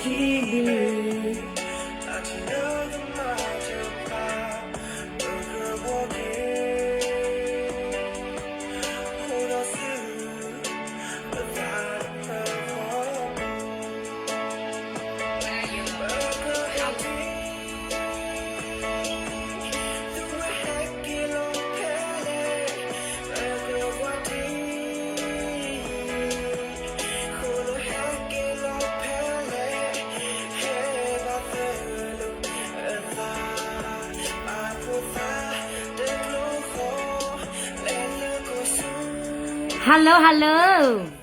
ဂီၤလၢအဂ့ၤ, Hello, hello.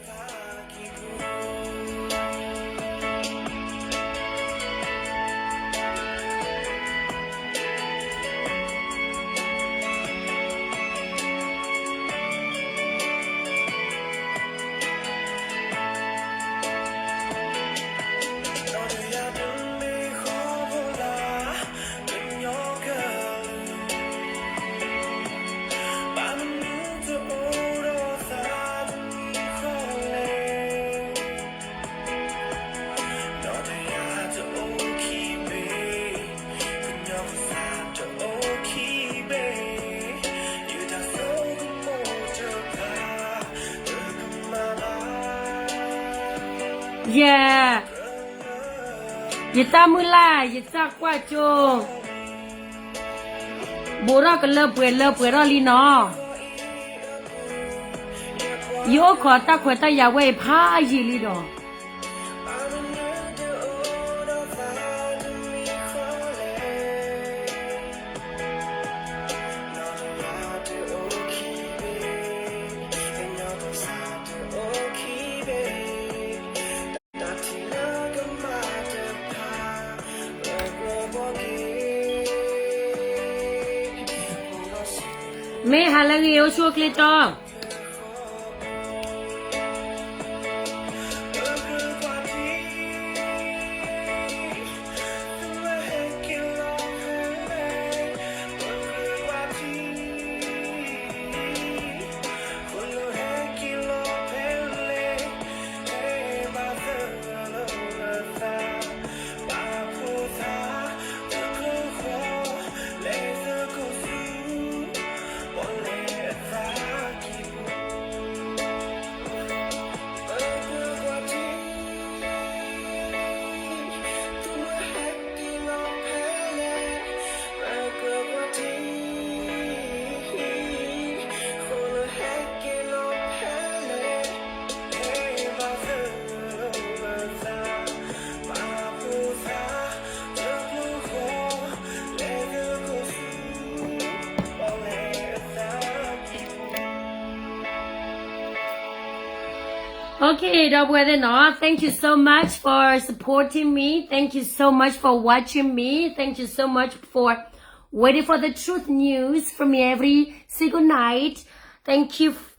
ယဲ, ယတၢ်မုၢ်လၢ် ယတၢ်ကွၢ်ကၠိ, ဘူးထီၣ်ကလၢပှဲၤလၢပှဲၤထီၣ်လံနီၤ, ယအိၣ်ခိးတၢ်ခွဲးတၢ်ယာ်ဝဲအံၤဖးယံာ်လံဒီး မ့ၢ်ဟါလၢအဂ့ၤ အိၣ်ဆူၣ်အိၣ်ချ့တီၤ. Okay, ဒီပုၢ်ဝဲၢ်သ့ၣ်နီၤ, thank you so much for supporting me. Thank you so much for watching me. Thank you so much for waiting for the truth news from me every single night. Thank you f-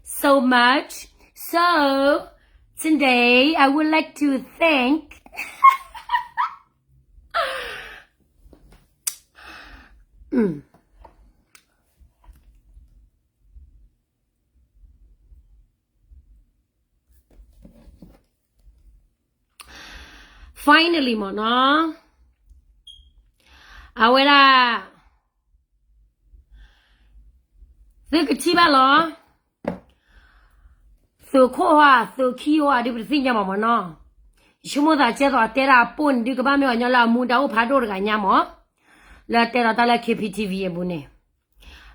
so much. So, today I would like to thank Finally မ့ၢ်နီၤ, အဝဲဒၣ် သုကထံၣ်ဘၣ်လီၤ. သုးခိၣ်ဟီ, သုးခံဟီဒုး ပတသ့ၣ်ညါဘၣ်မ့ၢ်နီၤ. ယဆိကမိၣ်သးကဲသိးအတဲဒၣ်အပိၢ်န့ၣ်ဒုး ကဘၣ်မ့ၢ်အီၤညီလၢအမူဒါအိၣ်ဖးဒိၣ်တဂၤညါမ့ၢ်, လၢအတဲလီၤတၢ်လၢ K P T V အပူၤန့ၣ်.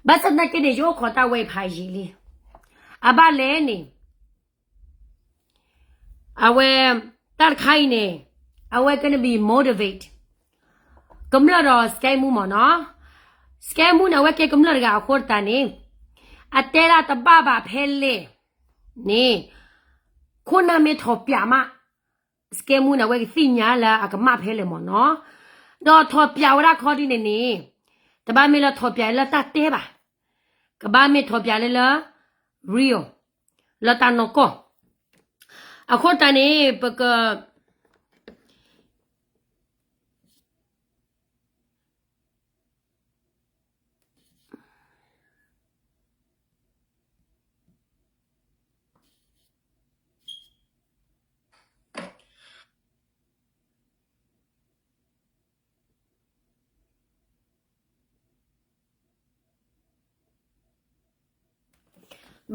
ဘၣ်ဆၣ်သနာ်က့န့ၣ် ယအိၣ်ခိးတၢ်ဝဲအံၤဖးယံာ်လံ. အဘၣ်လဲၣ်န့ၣ် အဝဲ တၢ်တခါအံၤန့ၣ် အဝဲ gonna be motivate ကမျၢၢ်ဒီး စကဲမူမ့ၢ်နီၤ. စကဲမူန့ၣ် အဝဲကဲကမျၢၢ်တဂၤအဃိသတးန့ၣ် အတဲဒၣ်တဘၣ်ဘၣ်ဖဲလဲၣ် န့ၣ် ခိၣ်နၢ်မ့ၢ်ထီၣ်ပၠးမး စကဲမူန့ၣ် အဝဲကသ့ၣ်ညါလၢအကမၣ်ဖဲလဲၣ်မ့ၢ်နီၤ. ဒီးထီၣ်ပၠးဝဲဒၣ်ခီဒုန့ၣ်န့ၣ် တဘၣ်မ့ၢ်လၢထီၣ်ပၠးလၢတၢ်တဲဘၣ်, ကဘၣ်မ့ၢ်ထီၣ်ပၠးလၢလၢ real လၢတၢ်နီၢ်ကီၢ်. အဃိတၢ်န့ၣ် ပက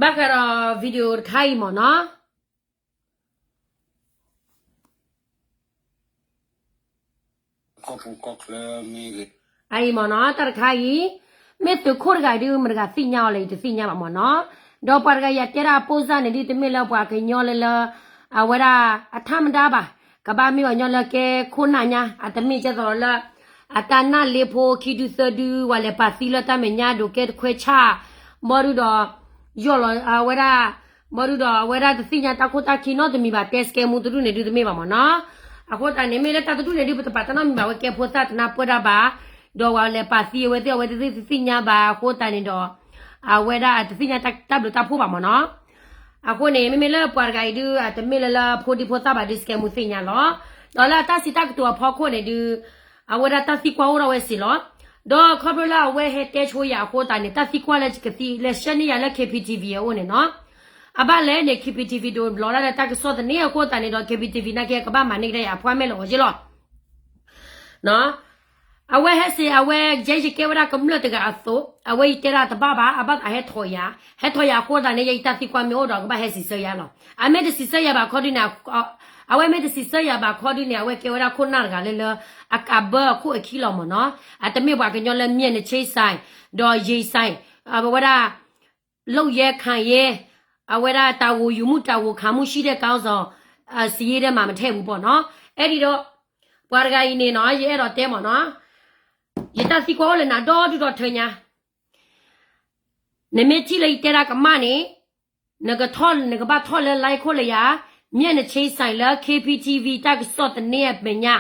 ဘၣ်ဃးဒီး video တခါအံၤမ့ၢ်နီၤ. အံၤမ့ၢ်နီၤ တၢ်တခါအံၤ မ့ၢ်သုးခိၣ်တဂၤဒုး မတၤတဂၤသ့ၣ်ညါအီၤလဲၣ် ယတသ့ၣ်ညါဘၣ်မ့ၢ်နီၤ. ဒီးပှၤတဂၤယၤတဲဒၣ် အပိၢ်စၢ်န့ၣ်ဒုး တမ့ၢ်လၢပှၤကညီလၢလၢ အဝဲဒၣ်အထမဒါဘၣ်, ကဘၣ်မ့ၢ်ပှၤကညီလၢကဲခိၣ်နၢ်ညါ အတမ့ၢ်ကဲသိးလီၤလၢ အတၢ်နၢ်လ့ဖိခံဒုသၢဒု ဝဲလဲၤပာ်သံလၢတၢ်မဲာ်ညါဒိးကဲတခွဲဆၣ် ဘီဒုဒီး ယီၢ်လီၤအဝဲဒၣ် ဘီဒုဒီးအဝဲဒၣ်တသ့ၣ်ညါတၢ်ခိၣ်တၢ်ခံနီတမံၤဘၣ် တဲစကဲမူတဒူၣ်န့ၣ်ဒုးတမ့ၢ်ဘၣ်မ့ၢ်နီၤ. အဃိသတးန့ၣ် မ့ၢ်လၢတၢ်တဒူၣ်န့ၣ်ဒုး ပတပာ်တၢ်နီတမံၤဘၣ် ဝဲကဲဖိသၣ်တနၢ်ပၢၢ်တၢ်ဘၣ်, ဒီးဝဲလဲၤပာ်သံအဝဲသ့ၣ် အဝဲသ့ၣ်တသ့ၣ်ညါဘၣ်အဃိသတးန့ၣ်ဒီး အဝဲဒၣ်တသ့ၣ်ညါတၢ်ဘျုးတၢ်ဖှိၣ်ဘၣ်မ့ၢ်နီၤ. အဃိန့ၣ် မ့မ့ၢ်လၢပှၤတဂၤအံၤဒုး အတမ့ၢ်လၢလၢဖိဒံဖိသၣ်ဘၣ်ဒုး စကဲမူသ့ၣ်ညါလီၤ. ဒီးလၢအတၢ်စံးတၢ်ကတိၤအဖီခိၣ်န့ၣ်ဒုး အဝဲဒၣ်တၢ်သံကွၢ်အိၣ်ထီၣ်ဝဲစ့ၢ်လီၤ. ဒီးခီဖျိလၢအဝဲဟဲတဲဆိယၤအဃိသတးန့ၣ် တၢ်သံကွၢ်လၢကသံလဲၤဆှၢန့ၢ်ယၤလၢ K P T V အအိၣ်န့ၣ်နီၤ. အဘၣ်လဲၣ်န့ၣ် K P T V ဒိးဘျီးဒၣ်လၢတၢ်ကစီၣ်သန့အဃိသတးန့ၣ်ဒီး K P T V နာ်က့ ကဘၣ်မၤန့ၢ်ကဒါယၤအ appointment လၢအီၤက့လီၤ. အဝဲဟဲစ့ၢ် အဝဲယဲယကဲဝဲဒၣ်ကမျၢၢ်တဂၤအသိး အဝဲယတဲဒၣ်တဘၣ်ဘၣ် အဘၣ်သးဟဲထီၣ်ယၤ ဟဲထီၣ်ယၤအဃိသတးန့ၣ် ယတၢ်သံကွၢ်မ့ၢ်အိၣ်ဒီးကဘၣ်ဟဲစံးဆၢယၤလီၤ. အမ့ၢ်တစံးဆၢယၤဘၣ်ခီဒုန့ၣ် အဝဲမ့ၢ်တစံးဆၢယၤဘၣ်ခီဒုန့ၣ် အဝဲကဲဝဲဒၣ်ခိၣ်နၢ်တဂၤလၢလၢ အကးဘၢအခိၣ်အခံလီၤမ့ၢ်နီၤ. အတမ့ၢ်ပှၤကညီလၢမျက်နှာချင်းဆိုင် ဒီးရင်ဆိုင် အဝဲဒၣ် လုပ်ရန်ကိုင်ရန် အဝဲဒၣ်တာဝန်ယူမှု တာဝန်ခံမှုရှိတဲ့ခေါင်းဆောင် စာရေးထဲမှာ မထည့်ဘူးပေါ့နော်. အဲဒ်ဒီး ပှၤတဂၤအံၤန့ၣ်နီၤ ယအဲၣ်ဒိးတဲမ့ၢ်နီၤ ယတၢ်သံကွၢ်အိၣ်လၢနၤဒီဒူၣ်ဒီထၢညါ နမ့ၢ်ထံၣ်လၢယတဲဒၣ်ကမၣ်န့ၣ် နကထီၣ် နကဘၣ်ထီၣ်လၢ like ခိၣ်လၢယၤ မျက်နှာချင်းဆိုင် လၢ K P T V တၢ်ကစီၣ်သန့အမဲာ်ညါ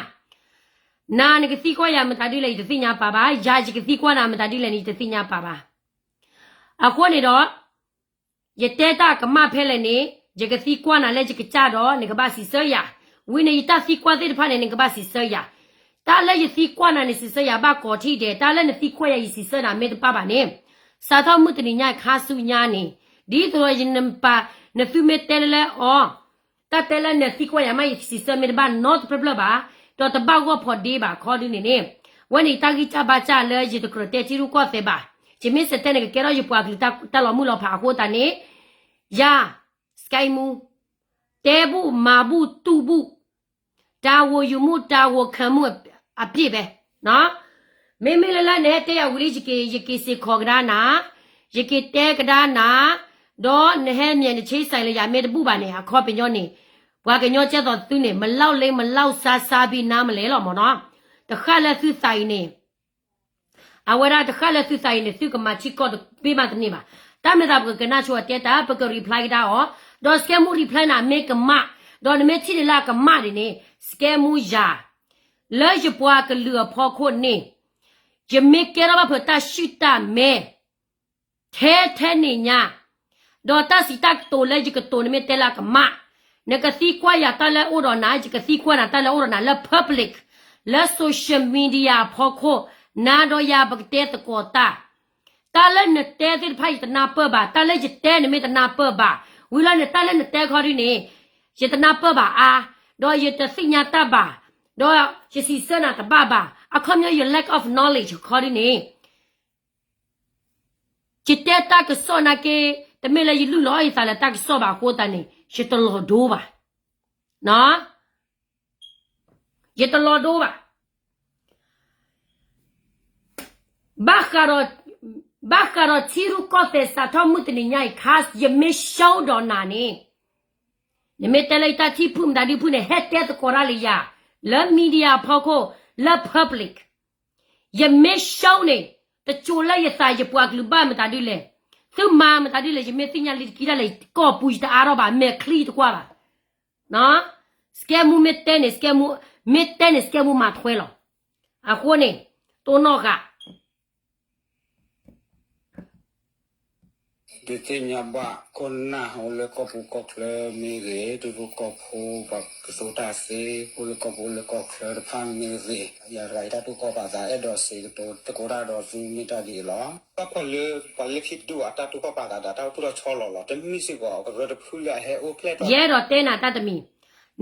နၤနကသံကွၢ်ယၤမတၤဒ်လဲၣ် ယတသ့ၣ်ညါပာ်ဘၣ်, ယၤယကသံကွၢ်နၤ မတၤဒ်လဲၣ်န့ၣ် ယတသ့ၣ်ညါပာ်ဘၣ်. အဃိန့ၣ်ဒီး ယတဲတၢ်ကမၣ်ဖဲလဲၣ်န့ၣ် ယကသံကွၢ်နၤလၢယကစၢ်ဒီး နကဘၣ်စံးဆၢယၤ, ဝံၤန့ၣ်ယတၢ်သံကွၢ်သ့ၣ်တဖၣ်န့ၣ် နကဘၣ်စံးဆၢယၤ. တၢ်လၢယသံကွၢ်နၤန့ၣ် စံးဆၢယၤဘၣ်ကိးထံၣ်ဒဲး, တၢ်လၢနသံကွၢ်ယၤ ယစံးဆၢနၤမ့ၢ်တဘၣ်ဘၣ်န့ၣ် စးထီၣ်မုၢ်တနံၤညါခါဆူညါန့ၣ် ဒ်သိးဒီးယနပာ် နသုမ့ၢ်တဲလၢလၢအီၤ တၢ်တဲလၢနသံကွၢ်ယၤမး ယစံးဆၢမ့ၢ်တဘၣ်နီတဖျၢၣ်ဖျၢၣ်ဘၣ်, ဒီးတဘၣ်ဂီၢ်ဖိးဒ့ဘၣ်ခီဒုန့ၣ်န့ၣ်, ဝဲန့ၣ်ယတၢ်ဂံၢ်စၢ်ဘါစၢ်လၢယတကြၢးတဲထံရူၢ်ကီၢ်သဲးဘၣ်, ယမ့ၢ်စတဲန့ၣ် ကကဲထီၣ်ယပှၤကလုာ်တၢ်လီၤမုၢ်လီၤဖးအဃိသတးန့ၣ်, ယၤ စကဲမူ တဲဘူးမၤဘူးတူၢ်ဘူး တာဝန်ယူမှု တာဝန်ခံမှု အပြည့်ပဲ, မ့မ့ၢ်လၢလၢနဟဲတဲယၤဝံၤလံ ယက့ၤစ့ၢ်ကီးကဒါနၤ, ယက့ၤတဲကဒါနၤ, ဒီးနဟဲ မျက်နှာချင်းဆိုင် လၢယၤမ့ၢ်တဘူးဘၣ်န့ၣ် အခီပညီန့ၣ် ပှၤကညီကဲသိးသုန့ၣ် မလောက်လေး မလောက်စားစားပြီး နားမလည်လီၤမ့ၢ်နီၤ, တဃၣ်လၢသုသးအံၤန့ၣ် အဝဲဒၣ်တဃၣ်လၢသုသးအံၤန့ၣ် သုကမၤထံကီၢ်တဘ့ၣ်မးတန့ၢ်ဘၣ်. တၢ်မ့ၢ်သးပကကနၣ်ဆိအတဲတၢ် ပက reply ကဒါအီၤ, ဒီးစကဲမူ reply နၤမ့ၢ်ကမၣ်, ဒီးနမ့ၢ်ထံၣ်ဒံးလၢအကမၣ်ဒ်န့ၣ် စကဲမူယၤ လၢယပှၤကလုာ်အဖီခိၣ်န့ၣ် ယမ့ၢ်ကဲထီၣ်ဘၣ်ဖုးတၢ်ဆူၣ်တၢ်မဲာ် ထဲထဲန့ၣ်ညါ, ဒီးတၢ်စံးတၢ်ကတိၤလၢယကတိၤန့ၣ်မ့ၢ်တဲလၢအကမၣ်, နကသံကွၢ်ယၤတၢ်လၢအိၣ်ဒီးနၤ ယကသံကွၢ်နၤတၢ်လၢအိၣ်ဒီးနၤလၢ public, လၢ social media အဖီခိၣ်, နၤဒီးယၤပကတဲသကိးတၢ် တၢ်လၢနတဲသ့ၣ်တဖၣ်ယတနၢ်ပၢၢ်ဘၣ်, တၢ်လၢယတဲန့ၣ်မ့ၢ်တနၢ်ပၢၢ်ဘၣ်, ဝံၤလီၤန့ၣ် တၢ်လၢနတဲခီဒုန့ၣ် ယတနၢ်ပၢၢ်ဘၣ်အါ, ဒီးယတသ့ၣ်ညါတၢ်ဘၣ်, ဒီးယစံးဆၢနၤတဘၣ်ဘၣ်, အခီပညီ ယ lack of knowledge ခီဒုန့ၣ် ယတဲတၢ်ကစီၣ်နာ်က့, တမ့ၢ်လၢယလုၢ်လီၤအီၣ်ယသးလၢတၢ်ကစီၣ်ဘၣ်အဃိသတးန့ၣ် ယတလီၤဒိဘၣ်, ယတလီၤဒိဘၣ်. ဘၣ်ဃးဒီး ဘၣ်ဃးဒီးထံရူၢ်ကီၢ်သဲးစးထီၣ်မုၢ်တနံၤညါအံၤခါ ယမ့ၢ် show ဒီးနၤန့ၣ်, နမ့ၢ်တဲလၢယတၢ်ထံၣ်ဖုၣ်မတၤဒုဖုၣ်န့ၣ် ဟဲတဲသကိးတၢ်လၢယၤ, လၢ media အဖီခိၣ်, လၢ public ယမ့ၢ် show န့ၣ်, တစိၤလၢယသးယပှၤကလုာ်ဘၣ်မတၤဒုလဲၣ်, သုမၤမတၤဒ်လဲၣ် ယမ့ၢ်သ့ၣ်ညါလံတကံတၢ်လဲၣ် ကီၢ်ပူၤယတအါထီၣ်ဘၣ် မဲာ်ချံယတကွၢ်ဘၣ်. စကဲမူမ့ၢ်တဲန့ၣ် စကဲမူ, မ့ၢ်တဲန့ၣ် စကဲမူမၤထွဲလီၤ. အဃိန့ၣ် တိၢ်နီၣ်ဃာ် ဒုးသ့ၣ်ညါဘၣ်ခိၣ်နၢ်အိၣ်လၢကီၢ်ပူၤကီၢ်ချၢမ့ၢ်ဂ့ၤ, ဒူဖိကီၢ်ဖိ ပှၤကတိၤတၢ်သ့ အိၣ်လၢကီၢ်ပူၤအိၣ်လၢကီၢ်ချၢတဖၣ်မ့ၢ်ဂ့ၤ, ယၤတဂၤယတၢ်တူၢ်ကီၢ်ပာ်သး အဲၣ်ဒိးစံးကတိၤသကိးတၢ်ဒီးသုမ့ၢ်တၢ်ဒ်အံၤလီၤ. ဘၣ်ကွၢ်လၢပှၤလၢခံတဒူၣ်အတၢ်တူၢ်ကီၢ်ပာ်သးဒီး တၢ်အိၣ်သူၣ်ထီၣ်ဆီလီၤလီၤ. တမ့ၢ်စ့ၢ်ကီး ကရၢတဖုလၢအဟဲအိၣ်ဖျဲၣ်ထီၣ် ယအဲၣ်ဒိးတဲနၤတၢ်တမံၤ,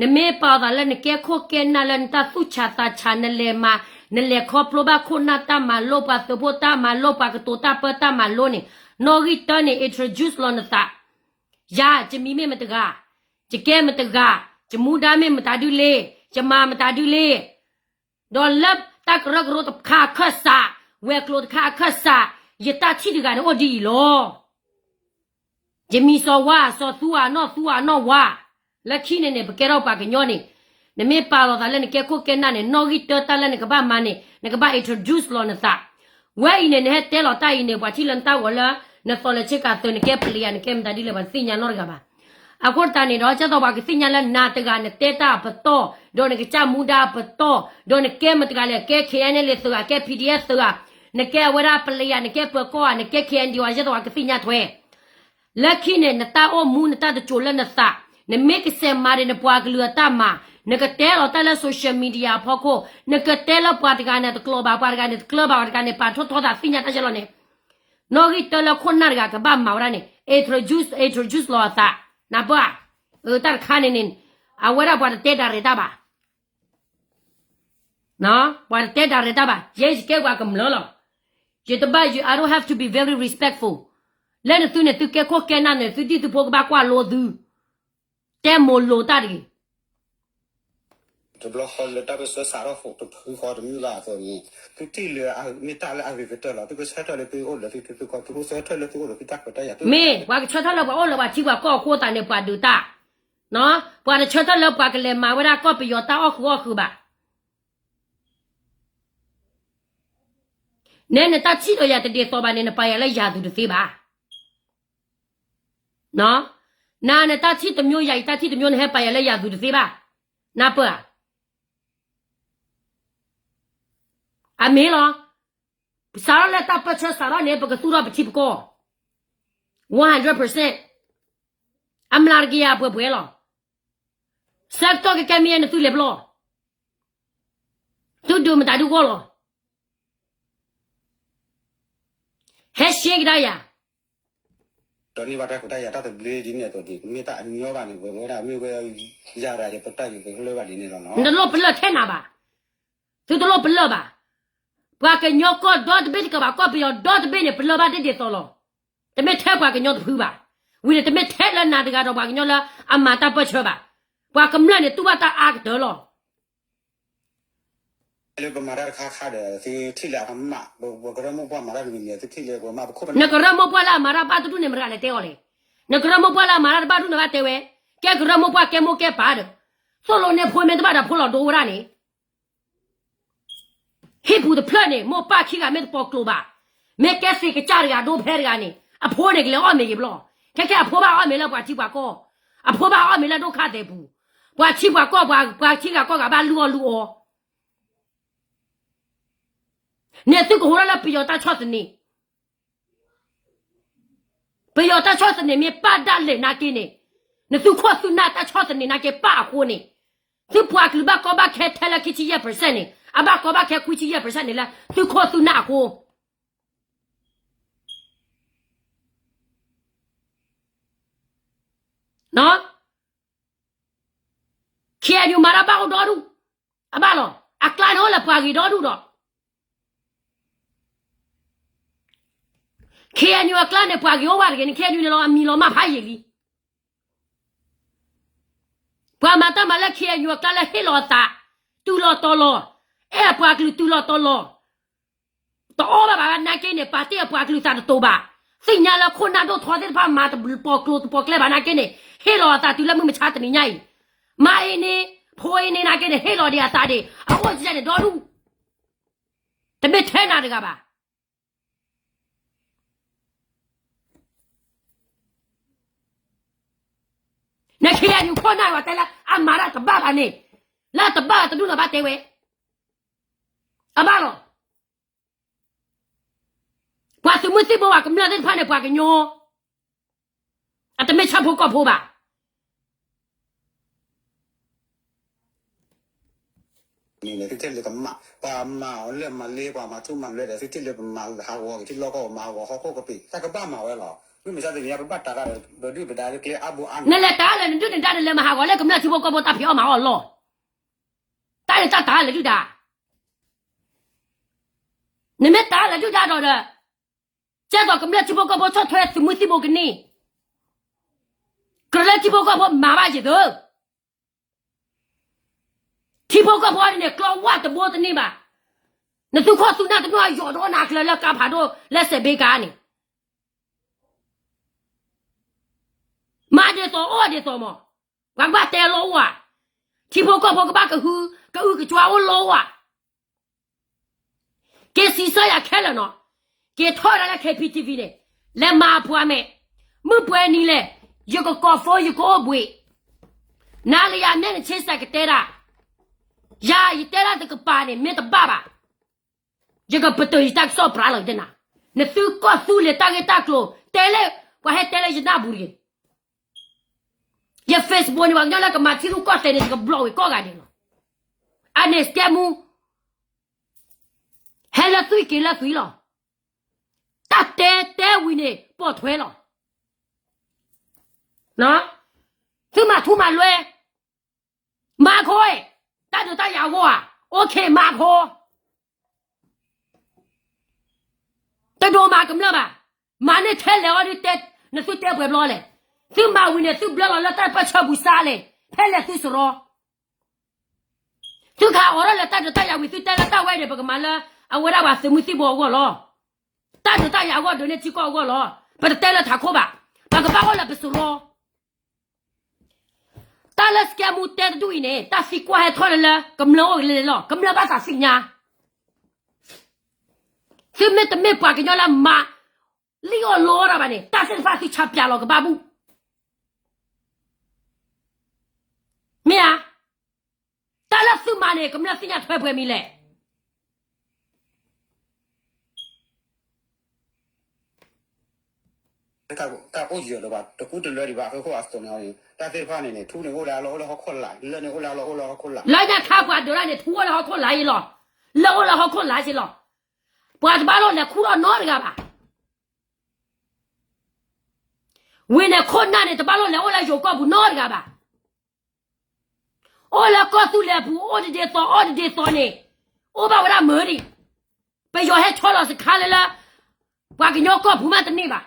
နမ့ၢ်ပာ်အသးလၢနကဲခိၣ်ကဲနၢ်လၢနတၢ်သူၣ်ဆးသးဆး နလဲၤမၤ, နလဲၤခီဖျိဘၣ်ခိၣ်နၢ်တၢ်မၤလိ ပှၤသုးဖိတၢ်မၤလိ ပှၤကတိၤတၢ်ပၢတၢ်မၤလိန့ၣ်, နီၣ်ဂံၢ်တၢန့ၣ် introduce လီၤနသး, ယၤ ယမံၤမ့ၢ်မတဂၤ, ယကဲမတဂၤ, ယမူဒါမ့ၢ်မတၤဒုလ့, ယမၤမတၤဒုလ့ ဒီးလၢတၢ်ကရၢကရိတခါအခၢၣ်စး, ဝဲၤကျိၤတခါအခၢၣ်စး, ယတၢ်ထံၣ်တဂၤန့ၣ်အိၣ်ဒ်အံၤလီၤ. ယမံၤစီၤဝါ, စီၤသူအနီၢ်, သူအနီၢ်ဝါ, လၢခံန့ၣ်န့ၣ် ပကဲထီၣ်ပှၤကညီန့ၣ်, နမ့ၢ်ပာ်လီၤသးလၢနကဲခိၣ်ကဲနၢ်န့ၣ် နီၣ်ဂံၢ်တၢတၢ်လၢနကဘၣ်မၤန့ၣ် နကဘၣ် introduce လီၤနသး. ဝဲအံၤန့ၣ် နဟဲတဲလီၤတၢ်အံၤန့ၣ် ပှၤထံၣ်လၢနတၢ်ဂီၤလၢ နသိးလၢဆ့ကၤသုး နကဲပလံယၤ နကဲမတၤဒ်လဲၣ် ပှၤတသ့ၣ်ညါနီတဂၤဘၣ်. အဃိသတးန့ၣ်ဒီး ကဲသိးပှၤကသ့ၣ်ညါလၢနၤတဂၤ နတဲတၢ်အပတီၢ်, ဒီးနကစၢ်မူဒါအပတီၢ်, ဒီးနကဲမတဂၤလဲၣ်, ကဲ ခဲအံၤန့ၣ် လၢသုးဧါ, ကဲ ပီၣ်ဒံၣ်အဲၣ် သုးဧါ, နကဲအဝဲဒၣ်ပလံယၤ, နကဲပၢၤကီၢ်ဧါ, နကဲ ခဲအံၤန့ၣ် ဒ်ဝဲကဲသိးပှၤကသ့ၣ်ညါထွဲ လၢခံန့ၣ် နတၢ်အိၣ်မူ နတၢ်တစိၤလၢနသး, နမ့ၢ်ကစဲးမၤဒံးနပှၤကလုာ်အတၢ်မၤ, နကတဲလီၤတၢ်လၢ social media အဖီခိၣ်, နကတဲလၢပှၤတဂၤန့ၣ်တကျိၤဘၣ်, ပှၤတဂၤန့ၣ်တကျၢၤဘၣ်, ပှၤတဂၤန့ၣ်ပာ်ထီၣ်ထီသးသ့ၣ်ညါတၢ်ယဲလီၤန့ၣ်, နီၣ်ဂံၢ်တၢလၢခိၣ်နၢ်တဂၤကဘၣ်မၤဝဲဒၣ်န့ၣ် introduce, introduce လီၤအသး, နၢ်ပၢၢ်ဧါ, တၢ်တခါန့ၣ်န့ၣ်, အဝဲဒၣ်ပှၤတတဲဒၣ်ရဲၣ်တၢ်ဘၣ် ပှၤတတဲဒၣ်ရဲၣ်တၢ်ဘၣ်, ယဲယကဲပှၤကမျၢၢ်လီၤ. ယတဘၣ်ယ I don't have to be very respectful. လၢနသုန့ၣ် သုကဲခိၣ်ကဲနၢ်န့ၣ် သုဒံၣ်သုဖိကဘၣ်ကွၢ်လိသု, တဲမိၤလိၤတၢ်တဂ့ၤ. တဘျီဃီလၢတၢ်ပၢဆှၢစးထီၣ်ဃိးတဖုဃီတမုၢ်ဘၣ်အသိးန့ၣ်, သုထံၣ်လၢမ့ၢ်တၢ်လၢအဂ့ၤကတၢၢ်လီၤ. သုကဆၢထၢၣ်လၢသုအိၣ်လၢသုထံသုကီၢ်, သုကဆၢထၢၣ်လၢသုအိၣ်လၢသုတၢ်ခွဲးတၢ်ယာ်, မ့ၢ်ပှၤကဆၢထၢၣ်လၢပှၤအိၣ်လၢပှၤထံပှၤကီၢ်အဃိသတးန့ၣ် ပှၤဒုးတၢ်, ပှၤတဆၢထၢၣ်လၢပှၤကလဲၤမၤဝဲဒၣ်ကီၢ်ပယီၤတၢ်အီၣ်ဃုာ်အီၣ်ဃုာ်ဘၣ်. နဲနတၢ်ထံၣ်ဒီးယၤတဒ်သိးဘၣ်န့ၣ် နပာ်ယၤလၢယၤသူတသ့ဘၣ်. နၤနတၢ်ထံၣ်တမျိုး ယၤအံၤတၢ်ထံၣ်တမျိုး နဟဲပာ်ယၤလၢယၤသူတသ့ဘၣ်. နၢ်ပၢၢ်ဧါ. အမ့ၢ်လီၤ. စးထီၣ်လၢတၢ်ပၢဆှၢစးထီၣ်န့ၣ် ပကသူၣ်ထီၣ်ပထံပကီၢ် one hundred percent. အမျးတကယၤပှဲၤပှဲၤလီၤ. ဆၢကတီၢ်ခဲကဲမ့ၢ်ယဲနသုလဲၤပလီၢ်, သုဒုးမတၤဒုဂီၢ်လီၤ. ဟဲရှဲကဒါယၤ, ဒီးန့ၢ်ဘၣ်တၢ်ခွဲးတၢ်ယာ်တၢ်သဘျ့ဒ်န့ၣ်အသိးဒ် မ့ၢ်တၢ်အညီဘၣ်န့ၣ် ဝဲဝဲဒၣ်မ့ၢ်ဝဲ ယၤရၤယပတၢ်ယပလၢၢ်ဘၣ်ဒ်န့ၣ်လီၤနီၤ. နတလိၣ်ပလၢၢ်ထဲနၤဘၣ်. သုတလိၣ်ပလၢၢ်ဘၣ်. ပှၤကညီကီၢ်ဒီတဘ့ၣ်တကးဘၣ် ကီၢ်ပယီၤဒီတဘ့ၣ်န့ၣ် ပလၢၢ်ဘၣ်ဒ်ဒ်သိးလီၤ. တမ့ၢ်ထဲပှၤကညီတဖုဘၣ်. ဝံၤန့ၣ် တမ့ၢ်ထဲလၢနၤတဂၤဒီးပှၤကညီလၢအမၤတၢ်ပၢဆှၢဘၣ်. ပှၤကမျၢၢ်န့ၣ် တူၢ်ဘၣ်တၢ်အါကတၢၢ်လီၤ. လၢပမၤတၢ်တခါခါဒီး သုထံၣ်လၢအကမၣ်, ပကရၢမိၢ်ပှၢ်မၤတၢ်တမံၤမံၤ သုထံၣ်လၢပမၤပခိၣ်ပနၢ်, နကရၢမိၢ်ပှၢ်လၢအမၤတၢ်ဘၣ်တဒူၣ်န့ၣ် မတၤလဲၤတဲအီၤလဲၣ်. နကရၢမိၢ်ပှၢ်လၢအမၤတၢ်တဘၣ်ဒူၣ်န့ၣ် ဘၣ်တဲဝဲ, ကဲကရၢမိၢ်ပှၢ်ကဲမိၢ်ကဲပၢ်ဒီး, သိၣ်လိနဲဖိမ့ၢ်တဘၣ်ဒီးဖိလီၤဒိဝဲဒၣ်န့ၣ် ဟံၣ်ပူၤတဖျၢၣ်န့ၣ် မိၢ်ပၢ်ခံဂၤမ့ၢ်တပိာ်ကျိၤဘၣ်, မ့ၢ်ကဲသ့ၣ်ကစၢ်တဂၤဒိဖဲတဂၤန့ၣ် အဖိန့ၣ်ကလဲၤအီၣ်မ့ၤက့ၤဘျီ, ခဲခဲအဖိဘၣ်အီၣ်မ့ၤလၢပှၤထံပှၤကီၢ်, အဖိဘၣ်အီၣ်မ့ၤလၢဒိၣ်ခါသဲးပူၤ, ပှၤထံပှၤကီၢ် ပှၤထံဂၤကီၢ်ဂၤဘၣ်လုၢ်အီၣ်လုၢ်အီ, န့ၣ်သုကဟူးထီၣ်လၢပယီၤတၢ်ဆီၣ်သနံး ပယီၤတၢ်ဆီၣ်သနံးမ့ၢ်ပၢ်ဒၣ်လဲာ်နာ်က့န့ၣ်, နသုခိၣ်သုနၢ်တၢ်ဆီၣ်သနံးနာ်က့ပၢ်အဃိန့ၣ်, သုပှၤကလုာ်ဘၣ်ကီဘၣ်ခဲထဲလၢခံဆံယဲၢ် percent န့ၣ်, အဘၣ်ကီဘၣ်ခဲခွံဆံယဲၢ် percent န့ၣ်လၢသုခိၣ်သုနၢ်အဃိ KNU မၤတၢ်ဘၣ်အိၣ်ဒီဒူၣ်, အဘၣ်လီၤ, အကျါန့ၣ်အိၣ်လၢပှၤဂ့ၤဒီဒူၣ်ဒီး, KNU အကျါန့ၣ် ပှၤဂ့ၤအိၣ်ဝဲတဂ့ၤန့ၣ် KNU န့ၣ်လီၤ အမံၤလီၤမၢ်ဖးယံာ်လံ. ပှၤမၤတၢ်မၤလၢ KNU အကျါလၢဟ့ၣ်လီၤအသး, တုၤလီၤတီၤလီၤ, အဲၣ်ပှၤကလုာ်တုၤလီၤတီၤလီၤ, တအီၣ်ဘၣ်ဘၣ်နာ်က့န့ၣ် ပာ်တ့ၢ်အပှၤကလုာ်သးတတိၤဘၣ်, သ့ၣ်ညါလၢခိၣ်နၢ်ဒိၣ်ထီသ့ၣ်တဖၣ်မၤတပိာ်ကျိၤတပိာ်ကျဲဘၣ်နာ်က့န့ၣ်, ဟ့ၣ်လီၤအသးတုၤလၢမုၢ်မဆါတနံၤညါအံၤ, မါအ့န့ၣ်, ဖိအ့န့ၣ်နာ်က့န့ၣ် ဟ့ၣ်လီၤဒံးအသးဒံး, အအိၣ်ကဲန့ၣ်ဒီဒူၣ်, တမ့ၢ်ထဲနၤတဂၤဘၣ်. နခ့ယၤယူၤခိၣ်နၢ်ဝဲတဲလၢအမၤတၢ်တဘၣ်ဘၣ်န့ၣ်, လၢတဘၣ်ဘၣ်တဒူၣ်နီၤဘၣ်တဲဝဲ, အဘၣ်လီၤ. ပှၤသုးမုၢ်သံၣ်ဘိပှၤကမျၢၢ်သ့ၣ်တဖၣ်န့ၣ် ပှၤကညီ, အတမ့ၢ်ဆၣ်ဖိကီၢ်ဖိဘၣ်. န့ၣ်သုထံၣ်လၢကမၣ် ပှၤမၤအီၤလၢမၤလ့ ပှၤမၤထူမၤလွဲဒီး သုထံၣ်လၢပမၤဟးဂီၤက့ၤထံလီၢ်ကီၢ် ပမၤဟးဂီၤဟီၣ်ခိၣ်ကပ့ၤ တၢ်ကဘၣ်မၤဝဲလီၤ. မ့မ့ၢ်တၢ်တနံၤအံၤ ပဘၣ်တၢ်တၢ်ဒီး ပဒုၣ်ပဒါလၢကျဲအါဘိအါန့ၣ် နလဲၤတၢ်လၢနဒုၣ်နဒါ နလဲၤမၤဟးဂီၤလၢကမျၢၢ်ထံဖိကီၢ်ဖိတၢ်ဖံးအီၣ်မၤအီၣ်လီၤ. တၢ်န့ၣ်တၢ်တၢ်လၢဒုၣ်ဒါ, နမ့ၢ်တၢ်လၢဒုၣ်ဒါဒီးဒီး ကဲသိးကမျၢၢ်ထံဖိကီၢ်ဖိဆီၣ်ထွဲသုးမုၢ်သံၣ်ဘိကန့ၢ်, ကြၢးလၢထံဖိကီၢ်ဖိမၤဘၣ်ယၤသၢ ထံဖိကီၢ်ဖိန့ၣ် ကျီဝၣ်တဘိတန့ၢ်ဘၣ်. နသုးခိၣ်သုးနၢ်တနီၣ်အယီၤဒိၣ်နၤကျၢၤလၢကါဖးဒိၣ်လၢစဲးဘ့ကါန့ၣ်, မၤဒ်သိးအီၣ်ဒ်သိးမး, ပှၤကဘၣ်တဲလီၤအိၣ်ဧါ, ထံဖိကီၢ်ဖိကဘၣ်ကဟု, ကအုကကွါအိၣ်လီၤအိၣ်ဧါ. က့ၤစံးဆၢယၤခဲလၢာ်နီၤ, က့ၤထီၣ်ဝဲဒၣ်လၢ K P T V န့ၣ်, လဲၤမၤအပှၤမဲာ်, မုၢ်ပှဲၤနံၤလဲၣ်, ယကကိး phone ယကအိၣ်ဘှံး, နၤလၢယၤမဲာ်နဆ့စဲးကတဲဒၣ်, ယၤယတဲဒၣ်တကပၤန့ၣ် မ့ၢ်တဘၣ်ဘၣ်, ယကပတုာ်ယတၢ်ကစီၣ်ပြးလီၤယတဲနၤ, နသုကီၢ်သူလ့ၤတၢ်ဂ့ၢ်တၢ်ကျိၤ တဲလၢ, ပှၤဟဲတဲလၢယနၢ်ပူၤတဂ့ၤ ယ Facebook န့ၣ် ပှၤကညီလၢကမၤထံရူၢ်ကီၢ်သဲးန့ၣ် ယက block ဝံၤကိးဂၤဒဲးလီၤ. အန့ၣ် scam မူ, ဟဲလၢသွံၣ်က့ၤလၢသွံၣ်လီၤ. တၢ်တဲတဲဝံၤန့ၣ် ပိာ်ထွဲလီၤ. သုမၤထူမၤလွဲ, မၤခိၣ်, တၢ်ဒုးတၢ်ယၤအဂီၢ်ဧါ, OK မၤခိၣ် တဒိးမၤကမျၢၢ်ဘၣ်, မၤန့ၢ်ထဲလဲၣ်အီၤဒ်တဲ, နသုတဲပှဲၤဘျီလဲၣ်, သုမၤဝံၤန့ၣ် သုဘျၢလီၤလၢတၢ်ပၢၢ်ဆၢပူၤစါလဲၣ်, ဖဲလဲၣ်သုစရီ, သုခးအိးထီၣ်လၢတၢ်ဒုးတၢ်ယၤဝံၤ သုတဲလၢတၢ်ဝဲန့ၣ် ပကမၤလၢ အဝဲဒၣ်ပှၤသုးမုၢ်သံၣ်ဘိအဂီၢ်လီၤ. တၢ်ဒုးတၢ်ယၤအဂီၢ်ဒုးန့ၢ်ထံကီၢ်အဂီၢ်လီၤ. ပတတဲလၢထးခိၣ်ဘၣ်, ပကဘၣ်အိၣ်လၢပစရီ တၢ်လၢ scam မူတဲတဒူၣ်အံၤန့ၣ် တၢ်သံကွၢ်ဟဲထီၣ်လၢလၢ ကမျၢၢ်အိၣ်ကလဲၤလဲၤလီၤ, ကမျၢၢ်ဘၣ်သးသ့ၣ်ညါ, သုမ့ၢ်တမ့ၢ်ပှၤကညီလၢမၤ လံၣ်အီၣ်လိအီၣ်တၢ်ဘၣ်န့ၣ် တၢ်သ့ၣ်တဖၣ်သုဆါပၠးလီၤကဘၣ်ဘူၣ်, မ့ၢ်ဧါ, တၢ်လၢသုမၤန့ၣ် ကမျၢၢ်သ့ၣ်ညါထွဲပှဲၤမံၤလဲၣ်. တၢ်အိၣ်ယၢၤလၢၤဘၣ် တကူတလွဲဒံးဘၣ် အဃိအသိးန့ၣ် တၢ်သ့ၣ်တဖၣ်န့ၣ်န့ၣ် ထူန့ၣ်အိၣ်လၢအလီၢ်အိၣ်လၢဟီၣ်ခိၣ်လာ်, လၢၢ်န့ၣ်အိၣ်လၢအလီၢ်အိၣ်လၢဟီၣ်ခိၣ်လာ်, လၢညါခါပှၤဒိးတၢ်န့ၣ် ထူအိၣ်လၢဟီၣ်ခိၣ်လာ်ယ့လီၤ, လၢၢ်အိၣ်လၢဟီၣ်ခိၣ်လာ်ယ့လီၤ. ပှၤတဘၣ်လိၣ်လဲၤခူၣ်ထီၣ်နီတဂၤဘၣ်. ဝံၤန့ၣ်ခိၣ်နၢ်န့ၣ် တဘၣ်လိၣ်လဲၤအိၣ်လၢယိၤကီၢ်ပူၤနီတဂၤဘၣ်. အိၣ်လၢကီၢ်သူလ့ၤပူၤ အိၣ်တဒ်သိး အိၣ်တဒ်သိးန့ၣ် အိၣ်ဘၣ်ဝဲဒၣ်မုာ်ဒံး, ပယီၤဟဲဆီလီၤစခါလၢလၢ ပှၤကညီကီၢ်ပူၤမးတန့ၢ်ဘၣ်.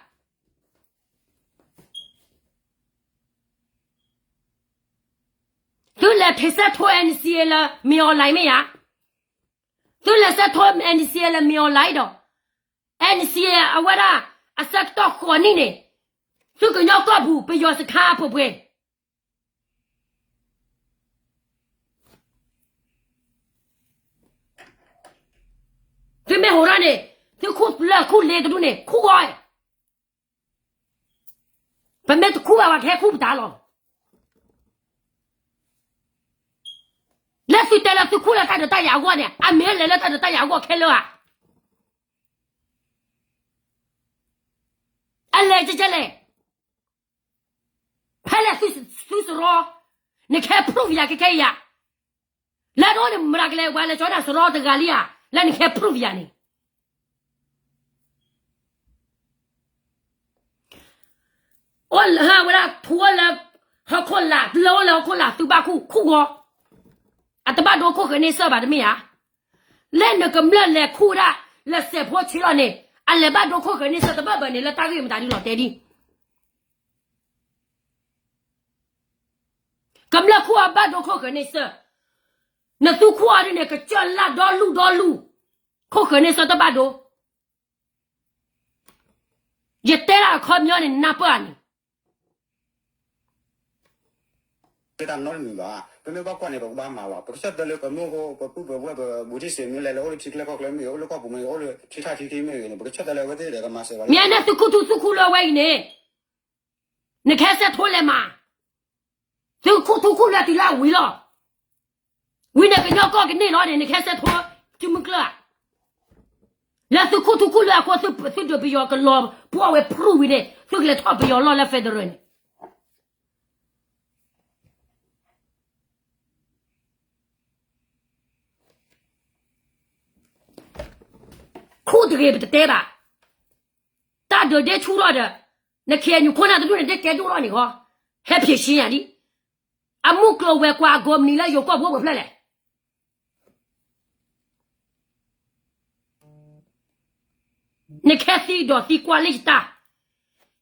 သုလဲၤဆဲးထိ N C A လၢ မင်းအောင်လှိုင် မ့ၢ်ဧါ, သုလဲၤဆဲးထိ N C A လၢ မင်းအောင်လှိုင် ဒီး N C A အဝဲဒၣ် အဆၢကတီၢ်ဃိးနံၣ်န့ၣ် သုကညီကီၢ်ပူၤ ပယီၤစခါအပှဲၤပှဲၤ သုမ့ၢ်ဟိးထီၣ်န့ၣ် သုခူၣ်လၢၢ်ခူၣ်လ့တဒူၣ်န့ၣ် ခူၣ်ဂီၤ, ပမ့ၢ်တခူၣ်ဘၣ် ပှၤကဟဲခူၣ်ပတၢ်လီၤ. လၢသုတဲလၢသုခူၣ်လၢတၢ်ဒုးတၢ်ယၤအဂီၢ်န့ၣ် အမ့ၢ်လဲၤလၢတၢ်ဒုးတၢ်ယၤအဂီၢ်ခဲလၢာ်ဧါ. အလဲၤကဲကဲလဲၣ်. ဖဲလဲၣ်သုစရီ, နကဟဲ proof ယၤခဲခဲအံၤဧါ. လၢတအိၣ်န့ၣ် မတၤကလဲၤဝဲလဲၤကၠီနၤစရီတဂၤလံဧါ, လၢနကဟဲ proof ယၤန့ၣ် အိၣ်လၢဝဲဒၣ်ထူအိၣ်လၢဟီၣ်ခိၣ်လာ်, လၢအိၣ်လၢဟီၣ်ခိၣ်လာ် သုဘၣ်ခူၣ်ခူၣ်ဂီၤ, အတဘၣ်ဒိခိၣ်ဃၢၤန့ဆၢၣ်ဘၣ်တမ့ၢ်ဧါ. လၢနကမျၢၢ်လဲၤခူၣ်ဒၣ် လၢစဲးဖိဆ့လီၤန့ၣ် အလဲၤဘၣ်ဒိခိၣ်ဃၢၤန့ဆၢၣ်တဘၣ်ဘၣ်န့ၣ် လၢတၢ်ဂ့ၢ်မတၤဒ်လီၤတဲဒ် ကမျၢၢ်ခူၣ်အီၤဘၣ်ဒိခိၣ်ဃၢၤန့ဆၢၣ်, နသုခူၣ်အီၤဒ်န့ၣ် ကစၢၢ်လၢ်ဒီလူၢ်ဒီလူၢ်, ခိၣ်ဃၢၤန့ဆၢၣ်တဘၣ်ဒိ ယတဲဒၣ်အခီပညီန့ၣ် နၢ်ပၢၢ်န့ၣ် တနီတမံၤဘၣ်, ပမ့ၢ်ဘၣ်ကွၢ်န့ၣ် ပကဘၣ်မၤလီၤ. ပကဆၢတဲာ်လၢပမိၢ်ဖိ ပပုၢ်ပဝဲၢ် ပဘူးတံၢ်စ့ၢ်မ့ၢ်လဲၣ် လၢအိၣ်လၢထံကျဲကီၢ်ကျဲမ့ၢ်ဂ့ၤ အိၣ်လၢကီၢ်ပူၤမ့ၢ်ဂ့ၤ အိၣ်လၢထံထၣ်ထံခံမ့ၢ်ဂ့ၤန့ၣ် ပကဆၢတဲာ်လၢအဝဲသ့ၣ်ဒီးကမၤစၢၤဘၣ်လီၤ. မ့ၢ်န့ၣ်သုခူၣ်ထူသုခူၣ်လၢဝဲအံၤန့ၣ် နကဟဲဆဲးထိလဲၤမး သုခိၣ်ထူခိၣ်လွဲတုၤလၢအဝံၤလီၤ. ဝံၤန့ၣ်ကညီကီၢ်ကန့ၢ်လီၤန့ၣ် နကဟဲစဲးထီၣ်စုမုၢ်ကျၢၢ်ဧါ. လၢသုခိၣ်ထူခိၣ်လွဲအဃိ သုဒုးပယီၤကလီၤပှီၢ်ဝဲဖရူဝံၤန့ၣ် သုကလဲၤထီၣ်ပယီၤလီၢ်လၢ federal န့ၣ် ခိၣ်တဂ့ၤပတတဲဘၣ်. တၢ်ဒုးဒ့ဆူၣ်ထီၣ်ဒီး န ခ့ၣ်အဲၣ်ယူၣ် ခိၣ်နၢ်တဒူၣ်န့ၣ် ဒ့ကဲဒိၣ်ထီၣ်န့ၣ်ဃီ, ဟဲဖံးဆံညါဒံး. အမုၢ်ကျိၤဝဲၤကွာ်အဂီၢ်မနုၤလၢယိၤကီၢ်ဖိပှဲၤဖျၢၣ်လဲၣ်. နကဟဲသံဒီးသံကွၢ်လၢယတၢ်,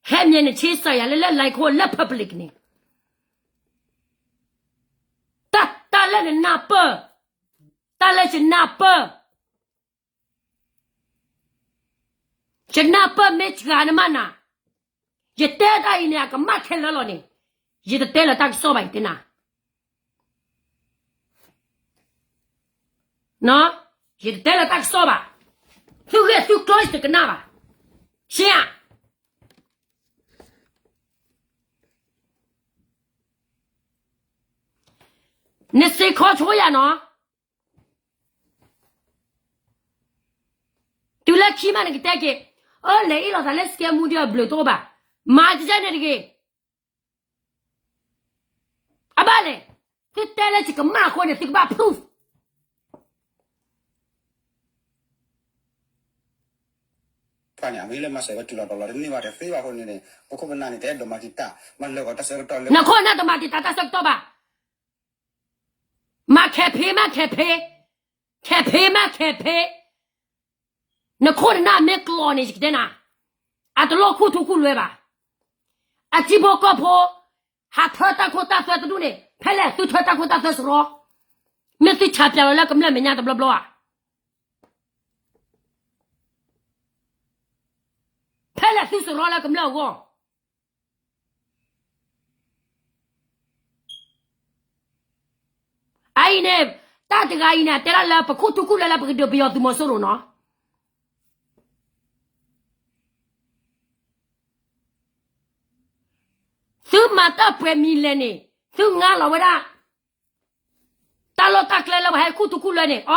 ဟဲမံၤနဆ့စၢ်ယၤလၢလၢ line ခိၣ်လၢ public န့ၣ်, တၢ်တၢ်လၢနနၢ်ပၢၢ်, တၢ်လၢယနၢ်ပၢၢ် ယနၢ်ပၢၢ်မ့ၢ်စှၤနမးနၤ, ယတဲတၢ်အံၤန့ၣ် အကမၣ်ခဲလၢာ်လီၤန့ၣ်, ယတတဲလၢတၢ်ကစီၣ်ဘၣ် ယတဲနၤ, ယတတဲလၢတၢ်ကစီၣ်ဘၣ်, သုဂ့ၢ်သုကျိၤယတကနၣ်ဘၣ်, ဆ့ဧါ. နစ့ခီဆိယၤနီၤ, တုၤလၢခံမးနကတဲက့ၤ, အၢ လဲၤအ့ၣ်လိာ်သးလၢ scam မူဒံးအဘျုးတအိၣ်ဘၣ်, မၤကစၢ်န့ၣ်တဂ့ၤ. အဘၣ်လဲၣ်, သုတဲလၢယကမၣ်အဃိန့ၣ် သုကဘၣ် proof နခိၣ်နၢ်တမၤတံာ်တာ်တၢ်ဆၢကတီၢ်ဘၣ်, နခိၣ်နၢ်တမၤတံာ်တာ်တၢ်ဆၢကတီၢ်ဘၣ်, မၤခဲဖ့မၤခဲဖ့, နခိၣ်နၢ်မ့ၢ်ကျိၤန့ၣ် ယကတဲနၤ, အတလိၣ်ခိၣ်ထူခိၣ်လွဲဘၣ်, အထံဖိကီၢ်ဖိ ဟးထၢတၢ်ခိတၢ်သွဲတဒူၣ်န့ၣ် ဖဲလဲၣ်သုထၢတၢ်ခိတၢ်သွဲစရီ, မ့ၢ်သုဆးပၠးလီၤလၢကမျၢၢ်မဲာ်ညါတဘျီဘျီဧါ. ဖဲလဲၣ်သုစရီလၢကမျၢၢ်အဂီၢ်. အအံၤန့ၣ်, တၢ်တဂၤအံၤန့ၣ် အတဲဒၣ်လၢပခိၣ်ထူခိၣ်လွဲလၢပကဒုးပယီၤသုးမီၤစိရိၤနီၤ. သုမၤတၢ်ပှဲၤမံၤလဲၣ်န့ၣ်, သုငါလီၤဝဲဒၣ် တၢ်လီၢ်တၢ်ကျဲလၢပှၤဟဲခိၣ်ထူခိၣ်လွဲန့ၣ်, အ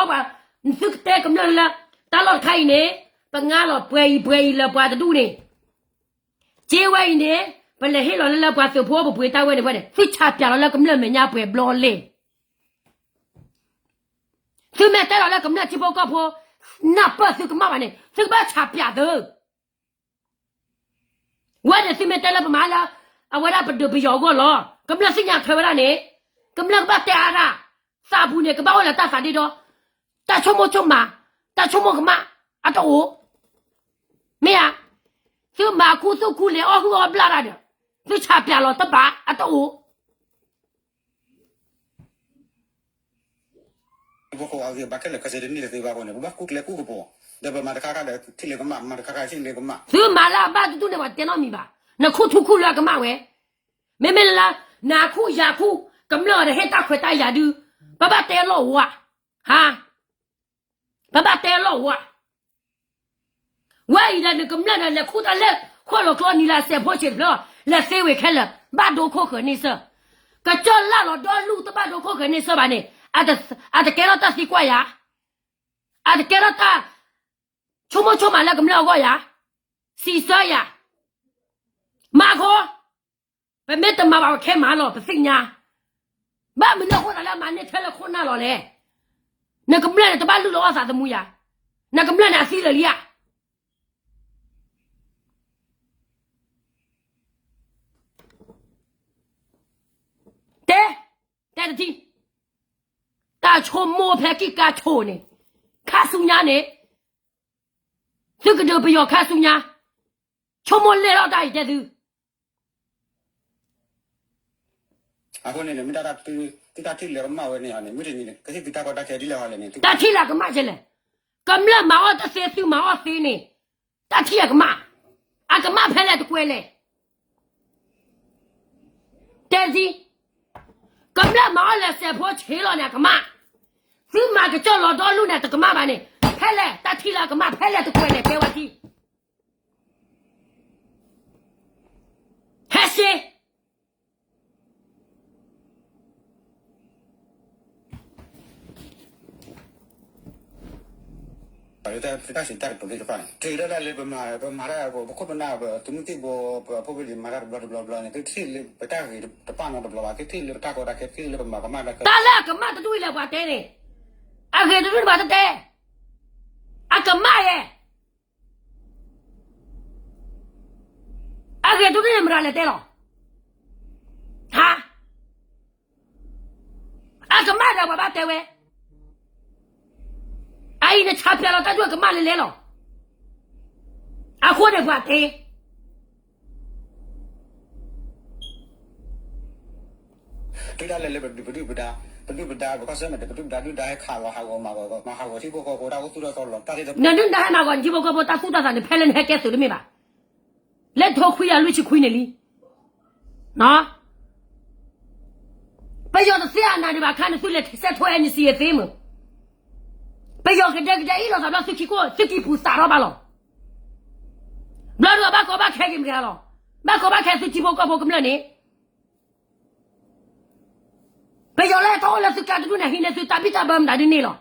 ီ, သုကတဲကမျၢၢ်လၢ တၢ်လီၢ်တခါအံၤန့ၣ်, ပငါလီၤပှဲၤအံၤပှဲၤအံၤလၢပှၤတဒူၣ်န့ၣ်, စ့ဝဲအံၤန့ၣ်, ပလဲၤဟ့ၣ်လီၤလၢလၢပှၤသုးဖိပပှ့ၤတၢ်ဝဲန့ၣ်ဝဲန့ၣ် သုဆးပၠးလီၤလၢကမျၢၢ်မဲာ်ညါပှဲၤဘျီလဲၣ်. သုမ့ၢ်တဲလီၤလၢကမျၢၢ်ထံဖိကီၢ်ဖိ နၢ်ပၢၢ်သုကမၣ်ဘၣ်န့ၣ် သုကဘၣ်ဆးပၠးသု ဝဲန့ၣ်သုမ့ၢ်တဲလၢပမၤလၢ အဝဲဒၣ်ပဒုးပယီၤအဂီၢ်လီၤ. ကမျၢၢ်သ့ၣ်ညါထွဲဝဲဒၣ်န့ၣ်, ကမျၢၢ်ကဘၣ်တဲအါဒၣ်, သးပူၤန့ၣ် ကဘၣ်အိၣ်လၢတၢ်သးဒ့ဒီ, တၢ်ဆိကမိၣ်ဆိကမး, တၢ်ဆိကမိၣ်ကမၣ်, အတအိၣ်, မ့ၢ်ဧါ. သုမၤခူသူၣ်ခူလံၤအီၣ်ဟုၣ်အီၣ်ဘျၣ်တၢ်ဒီး, သုဆးပၠးလီၤတဘၣ်, အတအိၣ် သုမၤလၢအဘၣ်တဒူၣ်န့ၣ် ပှၤတဲနီတမံၤဘၣ်. နခိၣ်ထူခိၣ်လွဲကမၣ်ဝဲ, မ့မ့ၢ်လၢ နၤခူယၤခူ, ကမျၢၢ်အီၤဒီးဟ့ၣ်တၢ်ခွဲးတၢ်ယာ်ဒု, ပဘၣ်တဲလီၢ်ဝါ, ဟါ, ပဘၣ်တဲလီၢ်ဝါ. ဝဲအံၤဒီးနကမျၢၢ်ဒီး လဲၤခူတၢ်လၢ ဃိၣ်လီၤကျီနံၤလၢအစဲးဖိဆံးတဖျၢၣ်, လဲၤသ့ဝံၤခဲလၢာ်, ဘၣ်ဒိခိၣ်ဃၢၤန့ဆၢၣ်, ကစၢၢ်လၢ်လီၤဒီလူၢ်တဘၣ်ဒိခိၣ်ဃၢၤန့ဆၢၣ်ဘၣ်န့ၣ်, အတကဲထီၣ်တၢ်သံကွၢ်ယၤ, အတကဲထီၣ်တၢ် ဆိကမိၣ်ဆိကမးလၢကမျၢၢ်အဂီၢ်ယၤ, စံးဆၢယၤ, မၤဃီ, ပမ့ၢ်တမၤဘၣ်ပခဲမၤလီၤ ပသ့ၣ်ညါ, ဘၣ်မနုၤအဃိသးလၢအမၤန့ၢ်ထွဲလၢခိၣ်နၢ်လီၤလဲၣ်. နကမျၢၢ်န့ၣ် တဘၣ်လုၢ်လီၤအီၣ်သးသမူယၤ, နကမျၢၢ်န့ၣ်အသံလၢာ်လံဧါ. တဲ, တဲတထံၣ်, တၢ်ဆိကမိၣ်ဖဲကံၢ်ကါဆိၣ်န့ၣ်, ခါဆူညါန့ၣ်, သုကဒုးပယီၤခါဆူညါ, ဆိကမိၣ်လဲၢ်ထီၣ်တၢ်အံၤတဲသု အဃိန့ၣ် မ့ၢ်တၢ်ထံၣ်လၢကမၣ်ဝဲန့ၣ်န့ၣ် မုၢ်တနံၤန့ၣ် ကဟ့ၣ်သုတၢ်ကီတၢ်ခဲဒ်လဲၣ်ဟီလဲၣ်န့ၣ် တၢ်ထံၣ်လၢအကမၣ်ကဲလဲၣ်, ကမျၢၢ်မၤအီၣ်တသ့ သုမၤအီၣ်သ့န့ၣ်, တၢ်ထံၣ်အကမၣ်, အကမၣ်ဖဲလဲၣ်တကွဲးလဲၣ်. တဲသံ, ကမျၢၢ်မၤအီၣ်လဲၤစဲးဖိဆ့းလီၤန့ၣ် အကမၣ်, သုမၤကစၢၢ်လီၤဒီလူၢ်န့ၣ် တကမၣ်ဘၣ်န့ၣ်, ဖဲလဲၣ်တၢ်ထံၣ်လၢအကမၣ် ဖဲလဲၣ်တကွဲးလဲၣ် တဲဝဲသံ, ဟဲစ့ တၢ်စံးတၢ်ကတိၤသ့ၣ်တဖၣ်န့ၣ် တၢ်လၢပမၤ ပမၤတၢ် ပခိၣ်ပနၢ် ပသုးမုၢ်သံၣ်ဘိ ပဖိပလံၤမၤတၢ်တဘျီတဘျီတဘျီန့ၣ် သုထံၣ်လၢပတၢ်ဂ့ၤတပာ်နီတဘျီဘၣ်, သုထံၣ်လၢပတၢ်ကီတၢ်ခဲ သုထံၣ်လၢပမၤကမၣ်တၢ်ခဲ သုထံၣ်လၢပမၤ တၢ်လၢအကမၣ်တဒူၣ်အံၤလဲၣ် ပှၤတဲန့ၣ်, အဂ့ၤတဒူၣ်န့ၣ်ဘၣ်တတဲ, အကမၣ်ယဲ, အဂ့ၤတဒူၣ်န့ၣ်မတၤလဲၤတဲလီၤ, ဟါ, အကမၣ်ဒီးပှၤဘၣ်တဲဝဲ, အအံၤနဆးပၠးလီၤတၢ်ဒူၣ်အကမၣ်လဲၤလဲၤလီၤ, အဃိန့ၣ်ပှၤတဲ တုၤဒၣ်လဲာ်လၢပဒုၣ်ပဒါ ပဒုၣ်ပဒါ ပကီၢ်ဆၢၣ်မဲာ်တ ပဒုၣ်ပဒါဒုၣ်ဒါဟဲခးလီၤဟးဂီၤမၤဂီၤ မၤဟးဂီၤထံဖိကီၢ်ဖိတၢ်အိၣ်သူၣ်ထီၣ်သီလီၤ တၢ်သ့ၣ်တဖၣ် နဒုၣ်ဒါဟဲမၤဂီၤနထံဖိကီၢ်ဖိတၢ်သူၣ်တၢ်သးန့ၣ် ဖဲလၢနဟဲကဲသုးတမ့ၢ်ဘၣ်, လၢထိခွံယၤလွံၢ်ဆံခွံန့ၣ်လံ ပယီၤတသ့အနၤဒံးဘၣ်ခါန့ၣ် သုလဲၤစဲးထိ NCA သ့မုၢ်, ပယီၤကဒဲကဒဲအံၤလီၤသးဘျီ သုခံခိၣ် သုကံၢ်ပူၤသးထီၣ်ဘၣ်လီၤ, ဘျီဒုးဘၣ်ကီဘၣ်ခဲက့ၤမတၤလီၤ, ဘၣ်ကီဘၣ်ခဲသုထံဖိကီၢ်ဖိကမျၢၢ်န့ၣ်, ပယီၤလၢဟဲထီၣ်အိၣ်လၢသုကျါတဒူၣ်န့ၣ် ဟံးန့ၢ်သုတၢ်ဘံၣ်တၢ်ဘၢမတၤဒ်န့ၣ်လီၤ.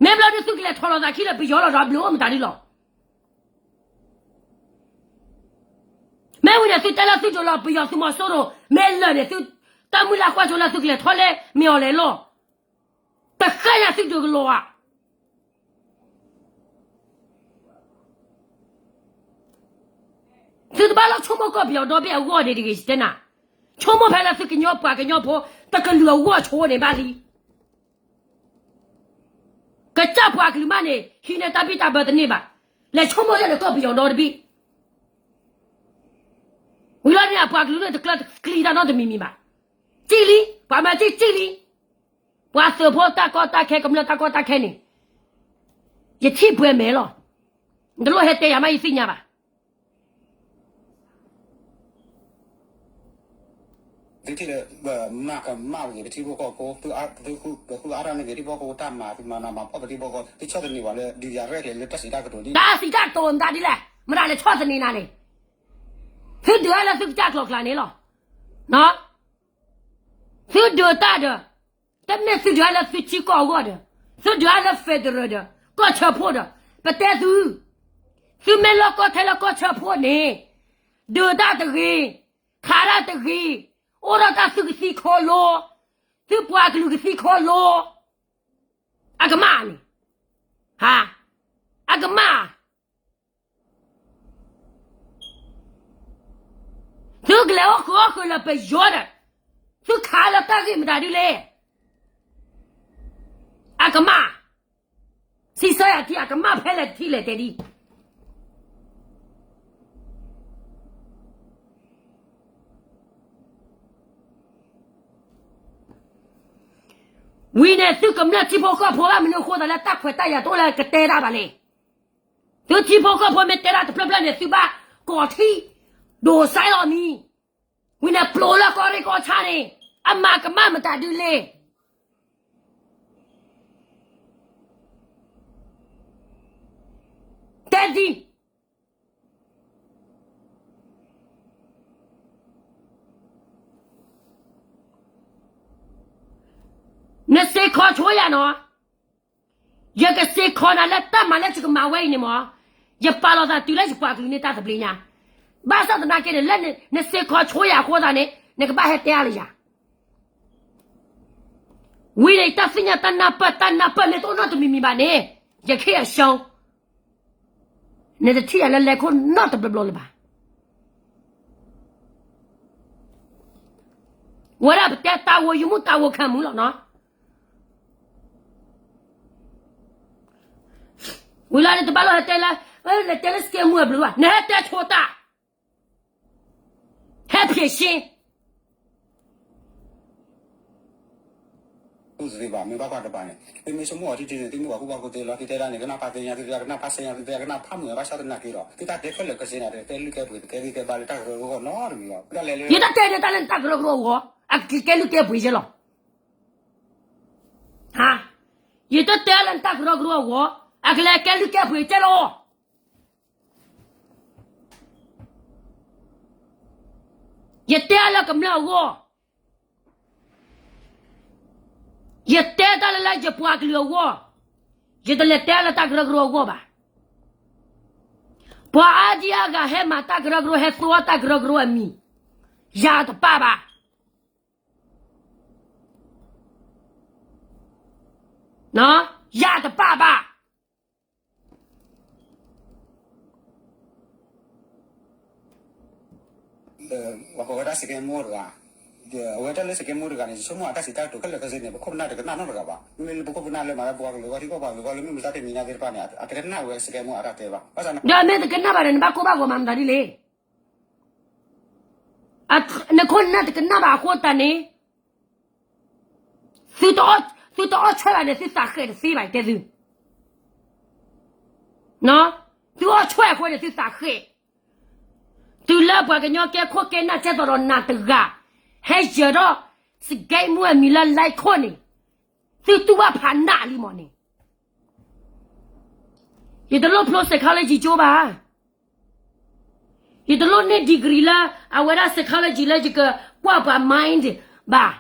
မ့ၢ်ဘျီဒုးသုကလဲၤထီၣ်လီၤသးခံဒီးပယီၤလီၤဒီးဘျုးအိၣ်မတၤဒ်လီၤ. မ့ၢ်ဝံၤန့ၣ် သုတဲလၢသုဒိးလီၤပယီၤသုးမီၤစိရိၤ မ့ၢ်လၢာ်န့ၣ် သုတၢ်မုၢ်လၢ်ကွၢ်စိလၢသုကလဲၤထီၣ်လၢမ့ၢ်အီၤလဲၣ်လီၤ. တဃဲၢ်ညါသုဒိးကလီၤဧါ. သုတဘၣ်လီၤဆိကမိၣ်ကီၢ်ပယီၤဒီဘ့ၣ်အဂီၢ်ဒံးတဂ့ၤ ယတဲနၤ, ဆိကမိၣ်ဖဲလၢသုကညီပှၤကညီဖိ တကလုာ်အဂီၢ်ဆိန့ၣ်ဘၣ်လံ. ကစၢ်ပှၤကလုာ်မးန့ၣ် ဟံးန့ၢ်တၢ်ဘံၣ်တၢ်ဘၢတန့ၢ်ဘၣ်. လဲၤဆိကမိၣ်ယဲၢ်န့ၣ်ကီၢ်ပယီၤဒီတဘ့ၣ် ဝံၤလီၤန့ၣ် အပှၤကလုာ်န့ၣ်တကျၢတကျံတၢ်နီတမံၤမံၤဘၣ်. စံၣ်လံ, ပှၤမၤစံၣ်စံၣ်လံ. ပှၤသုးဖိတၢ်ကီတၢ်ခဲ ကမျၢၢ်တၢ်ကီတၢ်ခဲန့ၣ် ယထံၣ်ပှဲၤမဲာ်လီၤ. နတလိၣ်ဟဲတဲယၤမး ယသ့ၣ်ညါဘၣ်. သုထံၣ်လၢ မၤကမၣ်ဂ့ၤ ပထံဖိကီၢ်ဖိ သုဃုအါထီၣ်န့ၢ်ဂ့ၤ ထံဖိကီၢ်ဖိတၢ်မၤ သုမၤနၤမၤဖှီၣ်ပထံဖိကီၢ် သုဆီၣ်သနံးပှၤလၢ ဒုးယၤရဲၣ်ကျဲၤလၢတၢ်စံးတၢ်ကတိၤဒ် တၢ်စံးတၢ်ကတိၤမတၤဒ်လဲၣ်, မတၤလဲၤဆီၣ်သနံးနၤန့ၣ်, သုဒုးအါလၢသုကစၢ်ကျိၤကျါန့ၣ်လီၤ. သုဒုးတၢ်ဒီး တမ့ၢ်သုဒုးအါလၢသုထံကီၢ်အဂီၢ်ဒီး သုဒုးအါလၢ federal ဒီး ကီၢ်ဆၢဖိဒီး ပတဲသု, သုမ့ၢ်လီၢ်ကီၢ်ထဲလၢကီၢ်ဆၢဖိန့ၣ် ဒုးတၢ်တဂ့ၤ, ခးတၢ်တဂ့ၤ, အိၣ်ဒီးတၢ်သုကသံခီလိ, သုပှၤကလုာ်ကသံခီလိ, အကမၣ်န့ၣ်, ဟါ, အကမၣ် သုကလဲၤအီၣ်ဃုာ်အီၣ်ဃုာ်လၢပယီၤဒီး သုခးလၢတၢ်ဂ့ၢ်မတၤဒ်လဲၣ်. အကမၣ်, စံးဆၢယၤထံ အကမၣ်ဖဲလဲၣ်ထံလဲၣ်တဲဒ် ဝံၤန့ၣ် သုကမျၢၢ်ထံဖိကီၢ်ဖိဘၣ် မနုၤအဃိသးလၢတၢ်ခွဲးတၢ်ယာ်တအိၣ်လၢကတဲတၢ်ဘၣ်လဲၣ်. သုထံဖိကီၢ်ဖိမ့ၢ်တဲတၢ်တဖျၢၣ်ဖျၢၣ်န့ၣ် သုဘၣ်ကိးထံၣ် ဒိးစဲလီၤမံၤ, ဝံၤန့ၣ် ပျိးလၢကီၢ်ရ့ၣ်ကီၢ်ဆၣ်န့ၣ် အမၤကမၣ်မတၤဒ်လဲၣ်. တဲဒ် နစ့ၢ်ကီးဆိယၤနီၤ, ယကစ့ၢ်ကီးနၤလၢတၢ်မၤလၢယကမၤဝဲအံၤန့ၣ်မး, ယပာ်လီၤသးတုၤလၢယပှၤကလုာ်န့ၣ်တၢ်သဘျ့ညါ, ဘၣ်ဆၣ်သနာ်က့န့ၣ် လၢနစ့ၢ်ကီးဆိယၤအဃိသတးန့ၣ် နကဘၣ်ဟဲတဲအါလၢယၤ ဝံၤန့ၣ် တၢ်သ့ၣ်ညါတၢ်နၢ်ပၢၢ် တၢ်နၢ်ပၢၢ်မ့ၢ်တအိၣ်နီတမံၤမံၤဘၣ်န့ၣ် ယခ့အရှုံး, နတထံၣ်ယၤလၢလဲၤခိၣ်နီတဘျီဘျီလၢၤဘၣ်. ဝဲဒၣ်ပတဲတၢ်ဂီၤယမူးတၢ်ဂီၤခါမူးလီၤနီၤ. ဝံၤလီၤန့ၣ် တဘၣ်လီၤဟဲတဲလၢ လဲၤတဲလၢစကဲမူအဘျုးဘၣ် နဟဲတဲဆိတၢ် ဟဲဖျ့ၣ်ရှ့ သုသ့ဘၣ် မ့ၢ်ဘၣ်ကွၢ်တပၤန့ၣ် သုမ့ၢ်ဆိကမိၣ်အီၤထံထံန့ၣ် သုမ့ၢ်ပှၤကူၣ်ဘၣ်ကူၣ်သ့လီၤ သုတဲဒၣ်န့ၣ် ကနၣ်ဖးသ့ၣ်ညါ သုတဲကနၣ်ဖးသ့ၣ်ညါ သုတဲကနၣ်ဖးမုာ် ဘၣ်ဆၣ်သနာ်က့ဒီး သုတၢ်တဲခဲလၢာ်ကစ့န့ၣ် တကဲလုၢ်ကဲပှ့ၤ တကဲဂံၢ်ကဲဘါလၢတၢ်ကရၢကရိနီတမံၤဘၣ် တၢ်လဲၤလၢ ယတတဲန့ၣ်တၢ်လၢနတၢ်ကရၢကရိအဂီၢ် အကကဲလုၢ်ကဲပှ့ၤယဲလီၤ. ဟါ, ယတတဲလၢနတၢ်ကရၢကရိအဂီၢ် အကလဲၤကဲလုၢ်ကဲပှ့ၤကဲလီၤ. ယတဲအါလၢကမျၢၢ်အဂီၢ်, ယတဲတၢ်လၢလၢယပှၤကလုာ်အဂီၢ်, ယတလဲၤတဲလၢတၢ်ကရၢကရိအဂီၢ်ဘၣ်. ပှၤအါဒံအါဂၤဟဲမၤတၢ်ကရၢကရိ ဟဲသိတၢ်ကရၢကရိအမံၤ, ယၤတပာ်ဘၣ်, ယၤတပာ်ဘၣ်. ဝဲဒၣ်စကဲမူတဂၤ, အဝဲတၢ်လၢစကဲမူတဂၤန့ၣ် ယဆိကမိၣ်အတၢ်စံးတၢ်ကတိၤခဲလၢာ်ခဲဆ့န့ၣ် ပခိၣ်ပနၢ်တကနၣ်နီတဂၤဘၣ်. မ့မ့ၢ်လၢပခိၣ်ပနၢ်လၢမၤလၢပှၤကလုာ်အဂီၢ် ထံကီၢ်ပှၤကလုာ်အဂီၢ်လၢမ့ၢ်မတၤတမံၤညါသ့ၣ်တဖၣ်န့ၣ် အတကနၣ်ဝဲစကဲမူအတၢ်တဲဘၣ်. ဒီးမ့ၢ်တကနၣ်ဘၣ်ဒီး နဘၣ်ကိၢ်ဘၣ်ဂီၤမၤမတၤဒ်လဲၣ်. နခိၣ်နနၢ်တကနၣ်ဘၣ်အဃိသတးန့ၣ် သုတအီၣ်ဆွဲဘၣ်န့ၣ် သုသးဃဲးတသ့ဘၣ် ယတဲသု. သုအီၣ်ဆွဲအဃိန့ၣ် သုသးဃဲး. တုၤလၢပှၤကညီကဲခိၣ်ကဲနၢ်ကဲသိးဒီးနၤတဂၤ ဟဲယၢၤထီၣ်စကဲမူအမံၤလၢ like ခိၣ်န့ၣ် သုတူၢ်ဘၣ်ဖးနးလံမးန့ၣ်. ယတလိၣ်ဖျိ psychology ကၠိဘၣ်. ယတလိၣ်န့ၢ် degree လၢ အဝဲဒၣ် psychology လၢယကကွၢ်ပှၤ mind ဘၣ်.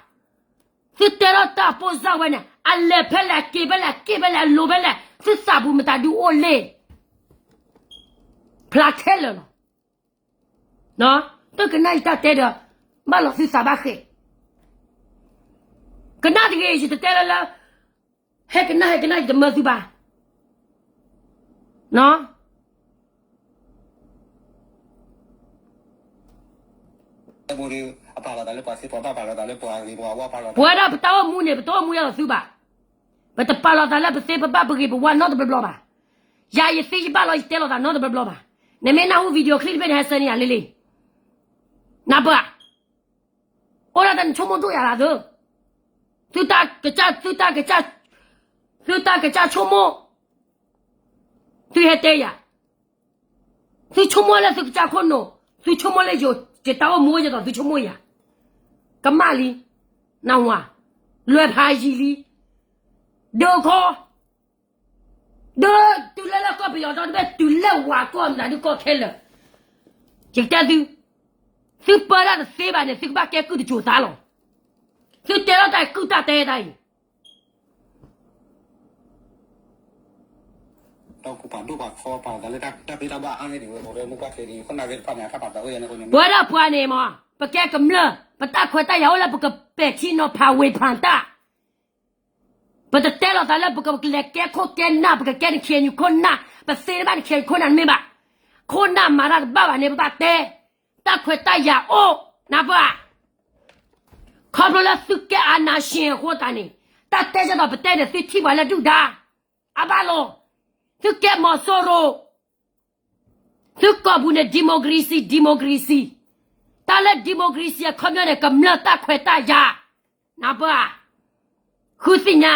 သုတဲထီၣ်တၢ်ပိၢ်စၢ်ဝဲန့ၣ် အလဲၤဖဲလဲၣ် အက့ၤဖဲလဲၣ် အက့ၤဖဲလဲၣ် အလိၤဖဲလဲၣ် သုသးပူၤမတၤဒုအိၣ်လ့ၣ် ဖျါထဲလၢာ်လီၤ. သုကနၣ်ယတၢ်တဲဒီး ဘၣ်လီၤသုသးဘၣ်ဃဲး. ကနၣ်တဂ့ၤ ယတတဲလၢလၢ ဟဲကနၣ် ဟဲကနၣ် ယတမၢသုဘၣ်. ပဝဲဒၣ်ပတၢ်အိၣ်မူန့ၣ် ပတအိၣ်မူယၤလီၤသုဘၣ်. ပတပာ်လီၤသးလၢပသ့ပဘၣ်ပဂ့ၤပဝါနီတဘျီဘျီဘၣ်. ယၤယသ့ယဘၣ်လီၤယတဲလီၤသးနီတဘျီဘျီဘၣ်. နမ့ၢ်နၢ်ဟူ video clip တဘ့ၣ်န့ၣ် ဟဲဆၢန့ၢ်ယၤလံလံ. နၢ်ပၢၢ်, အိၣ်ဒၣ်တၢ်နဆိကမိၣ်ဒိၣ်ယၤလီၤသု. သုတၢ်ကစၢ်, သုတၢ်ကစၢ်ဆိကမိၣ်, သုဟဲတဲယၤ. သုဆိကမိၣ်လၢသုကစၢ်ခိၣ်နူာ်, သုဆိကမိၣ်လၢယ, ယတၢ်အိၣ်မူယသိးသုဆိကမိၣ်ယၤ. ကမၣ်လံ, နၢ်ဟူဧါ, လွဲဖးယံာ်လံ, ဒုးခီ, ဒုးတုၤလၢလၢကီၢ်ပယီၤဒီတဘ့ၣ် တုၤလၢဝၤကီၢ်မတၤဒုးကီၢ်ခဲလၢာ်. ယကတဲသု, သုပၢတၢ်တသ့ဘၣ်န့ၣ် သုကဘၣ်ကဲကုၢ်တစိၤသးလီၤ. သုတဲထီၣ်တၢ်ကုၢ်တၢ်တဲတၢ်အံၤ ပဝဲဒၣ်ပှၤန့ၣ်မး, ပကဲကမျၢၢ်, ပတၢ်ခွဲးတၢ်ယာ်အိၣ်လၢပကပဲာ်ထံနီၤဖးဝ့ၤဖးတၢ်. ပတတဲလီၤသးလၢပကလဲၤကဲခိၣ်ကဲနၢ်, ပကကဲနခ့နခိၣ်နၢ်, ပသ့တဘၣ်နခ့နခိၣ်နၢ်တမ့ၢ်ဘၣ်. ခိၣ်နၢ်မၤတၢ်တဘၣ်ဘၣ်န့ၣ် ပဘၣ်တဲ, တၢ်ခွဲးတၢ်ယာ်အိၣ်, နၢ်ပၢၢ်ဧါ. ခီဖျိလၢသုကဲအာဏာရှင်အဃိသတးန့ၣ်, တၢ်တဲကဒီးပတဲန့ၣ် သုထံၣ်ပှၤလၢဒုၣ်ဒါ, အဘၣ်လိာ်, သုကဲမီၤစိရိၤ သုကိာ်ပူၤန့ၣ် democracy, democracy, တၢ်လၢ democracy အခီပညီန့ၣ် ကမျၢၢ်တၢ်ခွဲးတၢ်ယာ်, နၢ်ပၢၢ်ဧါ, ဃုသ့ၣ်ညါ,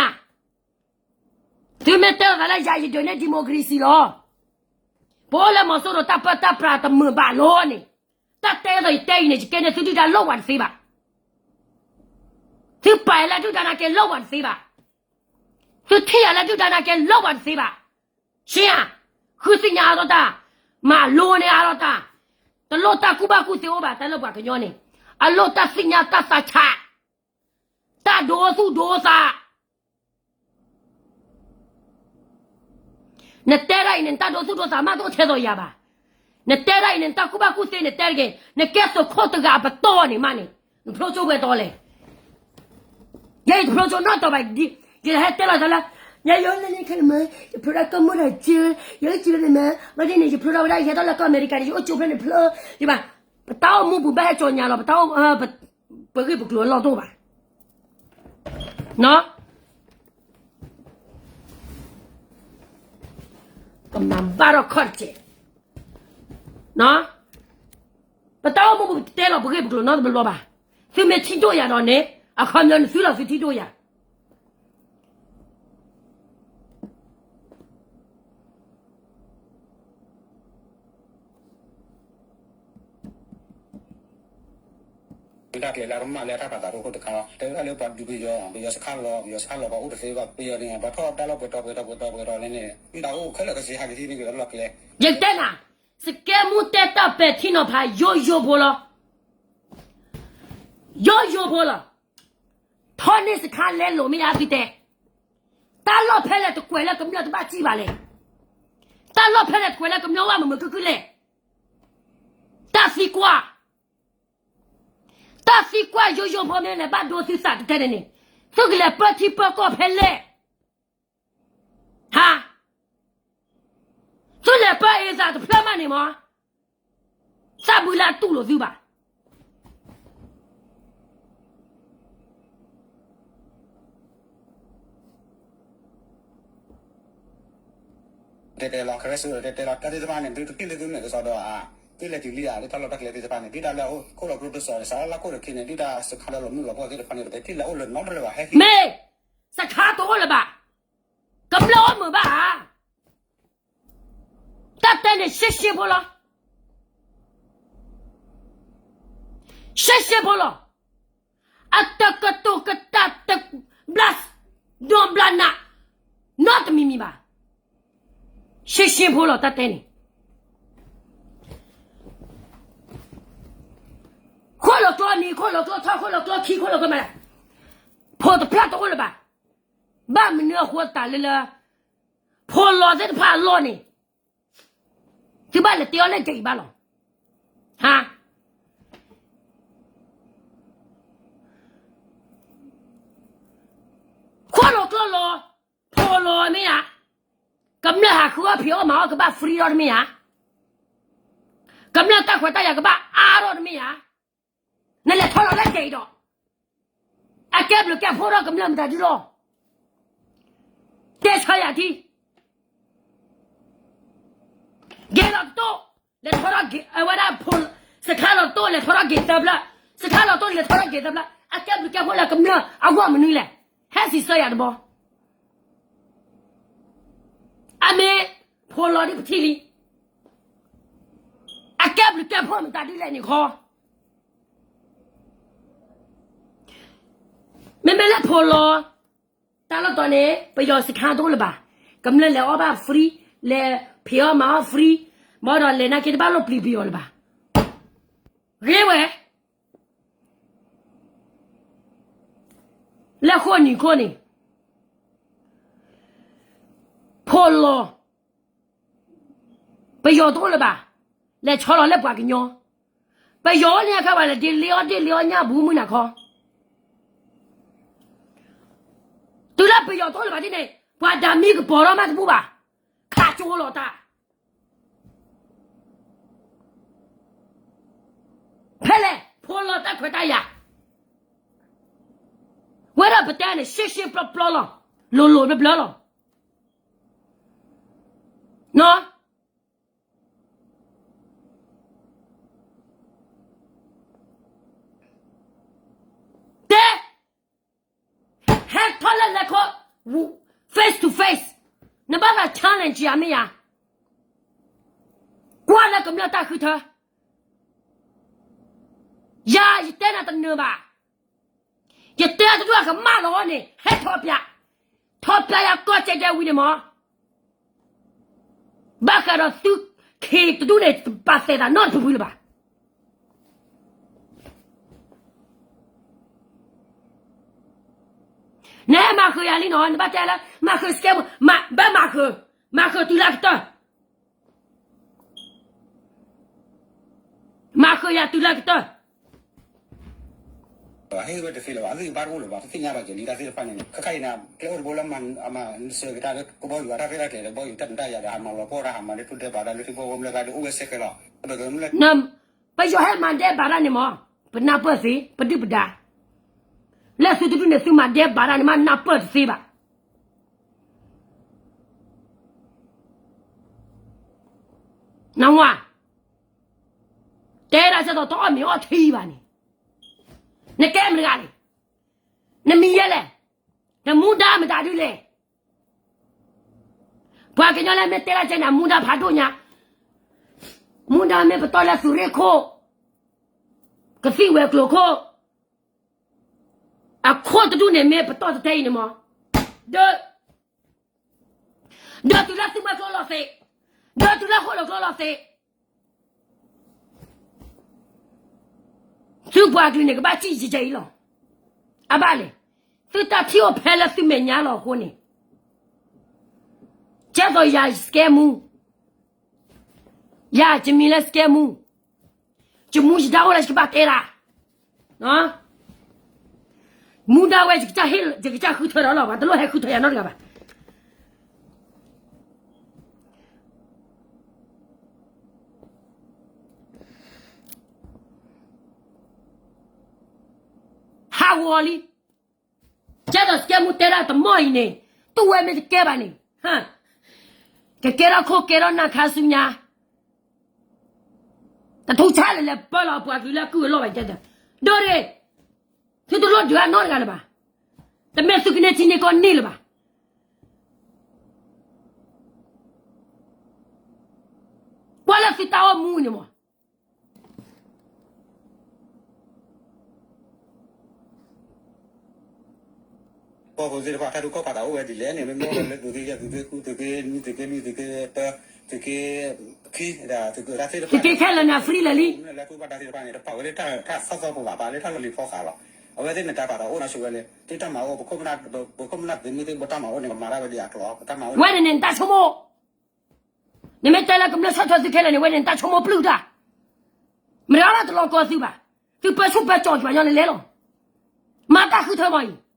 သုမ့ၢ်တဲလီၤသးလၢယၤယဒုးန့ၢ် democracy လီၤ, ပအိၣ်လၢမီၤစိရိၤတၢ်ပၢတၢ်ပြးတမုာ်ဘၣ်လီၤန့ၣ်, တၢ်တဲဒ်သိးယတဲအံၤန့ၣ် ယကဲန့ၢ်သုဒုၣ်ဒါလိၣ်ဝဲတသ့ဘၣ်. သုပာ်ယၤလၢဒုၣ်ဒါနာ်က့လိၣ်ဝဲတသ့ဘၣ်. သုထံၣ်ယၤလၢဒုၣ်ဒါနာ်က့လိၣ်ဝဲတသ့ဘၣ်. ဆ့ဧါ, ဃုသ့ၣ်ညါအါထီၣ်တၢ်, မၤလိန့ၢ်အါထီၣ်တၢ်, တလိၣ်တၢ်ကူၣ်ဘၣ်ကူၣ်သ့အိၣ်ဘၣ် တၢ်လၢပှၤကညီန့ၣ်, အလိၣ်တၢ်သ့ၣ်ညါတၢ်သးဆး, တၢ်ဒိသူၣ်ဒိသး နတဲဒ်အံၤန့ၣ် နတၢ်ဒိသူၣ်ဒိသးမးတအိၣ်ထဲသိးယၤဘၣ်. နတဲဒ်အံၤန့ၣ် နတၢ်ကူၣ်ဘၣ်ကူၣ်သ့နတဲတဂ့ၤ, နကဲသုးခိၣ်တဂၤအပတီၢ်န့ၣ်မးန့ၣ်, နဖျိကၠိဝဲတီလဲၣ်. ယဲယတဖျိကၠိနီတတီၤဘၣ်, ယဟဲတဲလီၤသးလၢ ယဲယိၤလၢလၢခဲန့ၣ်မး, ယဖျိဒၣ်ကီၢ်မိၢ်တၢ်စၢ, ယအိၣ်စၢန့ၣ်မး, ဘၣ်ဒ်န့ၣ် ယဖျိဒၣ်ဝဲဒၣ် ယဟဲထီၣ်လၢကီၢ်အမဲရကၤန့ၣ် ယအိၣ်ကၠိဖျၢၣ်န့ၣ်ဖျၢၣ်, ယဘၣ်, ပတၢ်အိၣ်မူပူၤဘၣ်ဟဲကၠီညါလီၤ, ပတၢ်အိၣ်, ပဂ့ၢ်ပကျိၤအလီၢ်တအိၣ်ဘၣ်. ကမၤဘၣ်ထီၣ်ခီၣ်တကဲး, ပတၢ်အိၣ်မူပူၤပတတဲလီၤပဂ့ၢ်ပကျိၤနီတဘျီဘၣ်. သုမ့ၢ်ထံၣ်ဒိၣ်ယၤဒီးန့ၣ် အခီပညီန့ၣ်သုလီၤသုထံၣ်ဒိၣ်ယၤ. တၢ်ကျဲၤလၢအကမၣ်လၢအတၢ်ပာ်သးတအိၣ်ခိၣ်တခါလီၤ. တဲဝဲဒၣ်လၢပှၤဒုးပယီၤ, ပယီၤစခါလီၤ, ပယီၤစခါလီၤ, ပှၤအိၣ်တသ့ဘၣ်, ပယီၤန့ၣ် ပှၤထီၣ်တၢ်လီၢ်ပှဲၤတီၤပှဲၤတီၤပှဲၤတီၤပှဲၤတီၤလဲၣ်န့ၣ် မ့ၢ်တၢ်အိၣ်ခဲလၢာ်ကစ့ဟးကသံန့ၣ်က့ၤလီၤကျဲ. ယကတဲနၤ, စကဲမူတဲတၢ်ပဲာ်ထံနီၤဖးယိယိဖိလီၤ. ယိယိဖိလီၤ. ထီန့ၢ်စခါလဲလိာ်မ့ၢ်ယါသုတဲ, တၢ်လီၢ်ဖဲလဲၣ်တကွဲးလၢကမျၢၢ်တဘၣ်စံၣ်ဘၣ်လဲၣ်, တၢ်လီၢ်ဖဲလဲၣ်တကွဲးလၢကမျၢၢ်ဝဲမုာ်မုာ်ခုၣ်ခုၣ်လဲၣ်, တၢ်သံကွၢ်, တၢ်သံကွၢ်ယိယိဖိမ့ၢ်လဲၤဘၣ်ဒိသုသးတတဲန့ၣ်န့ၣ်, သုကလဲၤပၢထံပၢကီၢ်ဖဲလဲၣ် ဟါ, သုလဲၤပၢအ့ၣ်သးတဖျၢၣ်မးန့ၣ်မး, သးဘုလၢအတူၢ်လိာ်သုဘၣ်. တဲတဲလီၤ ခရၢၡိ တဲတဲလီၤ တၢ်သ့ၣ်တဖၣ်န့ၣ် သုတထံၣ်လၢသုမဲာ်ကစီဒီဧါ, သုလဲၤတုၤလံဧါ လၢတၢ်လီၢ်တၢ်ကျဲသ့ၣ်တဖၣ်န့ၣ် ဒ်တၢ်လၢအအိၣ်ခိၣ်လီၤကျိတစီၤန့ၣ် စးလၢလၢခိၣ်တခ့န့ၣ် ဒ်တၢ်စခါလၢလီၤမုၢ်လီၤပှီၢ်သ့ၣ်တဖၣ်န့ၣ် ပတထံၣ်လၢအိၣ်လၢနီတလၢာ်ဘၣ် ဟဲဟံၣ် မ့ၢ်စခါတအိၣ်လၢၤဘၣ်, ကမျၢၢ်အိၣ်မုာ်ဘၣ်ဧါ, တၢ်တဲန့ၣ် ရှင်းရှင်းဖိလီၤ, ရှင်းရှင်းဖိလီၤ, အတကတိၤကတၢၢ်တဘျါ, ဒိးဘျါနး, နီတမံၤမံၤဘၣ်, ရှင်းရှင်းဖိလီၤ တၢ်တဲန့ၣ် ခိၣ်လီၤကျိနံၤ ခိၣ်လီၤကျိထီ ခိၣ်လီၤကျိခံ ခိၣ်လီၤကျိမး, ဖိတဖျၢၣ်တအိၣ်လၢၤဘၣ်, ဘၣ်မနုၤအဃိသတးလၢလၢ ဖိလီၤသ့ၣ်တဖၣ်အလီၢ်န့ၣ် သုဘၣ်လဲၤတဲအီၤလၢကဲအံၤဘၣ်လီၤ, ဟါ, ခိၣ်လီၤကျိလီၤ, ဖိလီၤမ့ၢ်ဧါ, ကမျၢၢ်ဟးဃုအီၣ်ဖံးအီၣ်မၤအီၣ်ကဘၣ် free ဒီးတမ့ၢ်ဧါ, ကမျၢၢ်တၢ်ခွဲးတၢ်ယာ်ကဘၣ်အါထီၣ်တမ့ၢ်ဧါ, နလဲၤထီၣ်လီၤလၢကဲအံၤဒီး အကဲဘျုးကဲဖှိၣ်ထီၣ်ကမျၢၢ်မတၤဒုလီၤ, တဲဆၢယၤထံ, ဂ့ၤလီၤတတိၢ်, လဲၤထီၣ်ထီၣ်ဂ့ၤ အဝဲဒၣ်ဖိ, စခါလီၤတတိၢ် လဲၤထီၣ်ထီၣ်ဂ့ၤသၢဖျၢၣ်, စခါလီၤတတိၢ် လဲၤထီၣ်ထီၣ်ဂ့ၤသၢဖျၢၣ် အကဲဘျုးကဲဖှိၣ်လၢကမျၢၢ်အဂီၢ်မနုၤလဲၣ်, ဟဲစံးဆၢယၤတဘီ အမ့ၢ် ဖိလီၤဒ်ပထံၣ်လံ, အကဲဘျုးကဲဖှိၣ်မတၤဒ်လဲၣ်န့ၣ်ခီ, မ့မ့ၢ်လၢဖိလီၤ, တၢ်လီၢ်တီၤန့ၣ် ပယီၤစခါတအိၣ်လၢၤဘၣ်, ကမျၢၢ်လဲၤအီၣ်ဘၣ် free, လဲၤဖံးအီၣ်မၤအီၣ် free, ဘၣ်ဒီးလဲၤနာ်က့တဘၣ်လိၣ်ပျံၤပယီၤလၢၤဘၣ်, ဂ့ၤဝဲ လၢဃိနံၤခိၣ်န့ၣ်, ဖိလီၤ, ပယီၤတအိၣ်လၢၤဘၣ်, လဲၤဆီလီၤလၢပှၤကညီ, ပယီၤအိၣ်လၢညါခါဘၣ်လဲၣ် ဒ်လ့အီၣ်ဒ့လ့အီၣ်ညၣ်ဘူးမုၢ်နၤခီ, တုၤလၢပယီၤတအိၣ်လၢၤဘၣ်ဒ်န့ၣ် ပှၤဒၤမံကပီၤထီၣ်မးတဘူၣ်ဘၣ်, ခးကၠိလီၤတၢ် ဖဲလဲၣ် ဖိလီၤတၢ်ခွဲးတၢ်ယာ်, ဝဲဒၣ်ပတဲန့ၣ် ရှင်းရှင်းပျီပျီလီၤ, လိၤလိၤဘျၢဘျၢလီၤ, နီၤ, တဲ ဟဲထီၣ်လၢလဲၤခီ, face to face, နဘၣ်သး challenge ယၤမ့ၢ်ယၤ, ကွၢ်လၢကမျၢၢ်တၢ်ဃုထၢ, ယၤယတဲနၤတနၢၤဘၣ်, ယတဲတဒူၣ်အကမၣ်လီၤန့ၣ် ဟဲထီၣ်ပျး, ထီၣ်ပျးယၤကီၢ်ကဲကဲဝံၤန့ၣ်မး ဘၣ်ဃးဒီးသုခံတဒူၣ်န့ၣ် တပာ်သဲးသးနီတဖုဖုလၢၤဘၣ်. နဟဲမၤဃုာ်ယၤလံနီၤ, နဘၣ်တဲလၢ မၤဃုာ်စကဲ, ဘၣ်မၤဃုာ်, မၤဃုာ်တုၤလၢအကတၢၢ် မၤဃုာ်ယၤတုၤလၢအကတၢၢ်. ဟ့ၣ်ဝဲတသ့လၢၤဘၣ်, သုဘၣ်တအိၣ်လၢၤဘၣ်, တသ့ၣ်ညါဘၣ်က့ၤလံတၢ်သ့ၣ်တဖၣ်န့ၣ်န့ၣ်, ခဲခါအံၤန့ၣ် ကျဲအိၣ်တဘိလၢအမၤစၢၤက့ၤတၢ်လၢကဘီယူၤအတၢ်ရဲၣ်တၢ်ကျဲၤဒီး ကဘီယူၤတၢ်ဒုးတၢ်ယၤဒီး ဟးမၤလီၤပှီၢ်တၢ် ဟးမၤလၢထူၣ်ဒဲးဘးတၢ်လၢထံဖိကီၢ်ဖိလၢဂၤဒီး အိၣ်ဝဲစဲဃဲၤလီၤ. ပယီၤဟဲမၤဒဲးဘးတၢ်န့ၣ်မး, ပနၢ်ပၢၢ်သ့, ပဒုၣ်ပဒါ, လၢသုတဒူၣ်န့ၣ် သုမၤဒဲးဘးတၢ်န့ၣ် မ့ၢ်နၢ်ပၢၢ်တသ့ဘၣ်. နဝၤ, တဲဒၣ်ဆၢကတီၢ်တအီၣ်မ့ၤအီထံဘၣ်န့ၣ်, နကဲမတဂၤလဲၣ်, နမံၤယဲလဲၣ်, နမူဒါမတၤဒ်လဲၣ်. ပှၤကညီလၢမ့ၢ်တဲဒၣ်ကဲန့ၣ် အမူဒါဖးဒိၣ်ညါ, မူဒါမ့ၢ်ပတီၢ်လၢသုးရ့ၣ်ခိၣ်, ကသံၣ်ဝဲၤကျိၤခိၣ်, အခိၣ်တဒူၣ်န့ၣ်မ့ၢ်ပတီၢ်တတဲအံၤန့ၣ်မး, ဒီး ဒီးတုၤလၢသုးမွဲကျိလီၤသ့, ဒီးတုၤလၢဃိၣ်လီၤကျိလီၤသ့, သုပှၤကလုာ်န့ၣ် ကဘၣ်စံၣ်ကဲကဲအံၤလီၤ. အဘၣ်လဲၣ်, သုတၢ်ထံၣ်အိၣ်ဖဲလၢသုမဲာ်ညါလီၤအဃိန့ၣ်, ကဲသိးယၤစကဲမူ, ယၤယမံၤလၢစကဲမူ, ယမူယဒါအိၣ်လၢယကဘၣ်တဲဒၣ်, မူဒါဝဲ ယကစၢ်ဃုထၢဒီးလီၤ, ပှၤတလိၣ်ဟဲဃုထၢယၤနီတဂၤဘၣ်. ဟးဂီၤလံ, ကဲသိးစကဲမူတဲဒၣ်တမီၢ်အံၤန့ၣ်, တူၢ်ဝဲမ့ၢ်တကဲဘၣ်န့ၣ်, ကကဲထီၣ်ခိၣ်ကဲထီၣ်နၢ်ခါဆူညါ, တထူၣ်ဆါလဲၣ်လဲၣ်ပၢလီၤအပှၤကလုာ်လၢအကုၢ်အလီၢ်ဘၣ်ကဲသိး, ဒိၣ်ရ့ၣ်, သုတလိၣ်ဒုးအနီတဂၤလၢၤဘၣ်, တမ့ၢ်သုကန့ၢ်ထံန့ၢ်ကီၢ်န့ၢ်လၢၤဘၣ်. ကွၢ်လၢသုတၢ်အိၣ်မူန့ၣ်မး ကီၢ်ပူၤသ့ၣ်တဖၣ် တၢ်ဒုးကီၣ်ဖးသးအိၣ်ဝဲဒ်လဲၣ်န့ၣ် မ့မ့ၢ်လၢသုးက့ယဲၢ် သုးက့ဃု သုးက့နွံ သုးက့လွံၢ် သုးက့တၢ သုးက့ခံ ဒ်သုးက့တၢ်သ့ၣ်တဖၣ်န့ၣ် သုးက့ခဲလၢာ်န့ၣ် အ free လၢာ်လံ. လၢကျိဖးတၢ်သ့ၣ်တဖၣ်န့ၣ် တပာ်ဝဲလၢတၢ်သီသီပူၤဘၣ် ပာ်လၢတၢ်လီၢ်လံၤဖီဃာ်လီၤ. အဝဲသ့ၣ်န့ၣ်တၢ်ပာ်သးအိၣ်နီၢ်ဆိဝဲလၢ သုတၢ်မၤအိၣ် ပခိၣ်ပနၢ်သုးမုၢ်သ့ၣ်တဖၣ်တၢ်မၤအိၣ်န့ၣ် ကမၤတၢ်ဝဲဒ်အကျိၤ ပတၢ်မၤအိၣ် ဝဲန့ၣ်န့ၣ် နတၢ်ဆိကမိၣ် နမ့ၢ်တဲလၢကမျၢၢ်ဆီၣ်ထွဲသုခဲလၢာ်န့ၣ် ဝဲန့ၣ်နတၢ်ဆိကမိၣ်ပျုၢ်တၢ်, မတၤတလီၤကီသုဘၣ်, သုပၢဆူၣ်ပၢကၠီၤယွၤညီန့ၣ်လဲၤလီၤ. မၤတၢ်ဃုထၢမီၤအံၤ,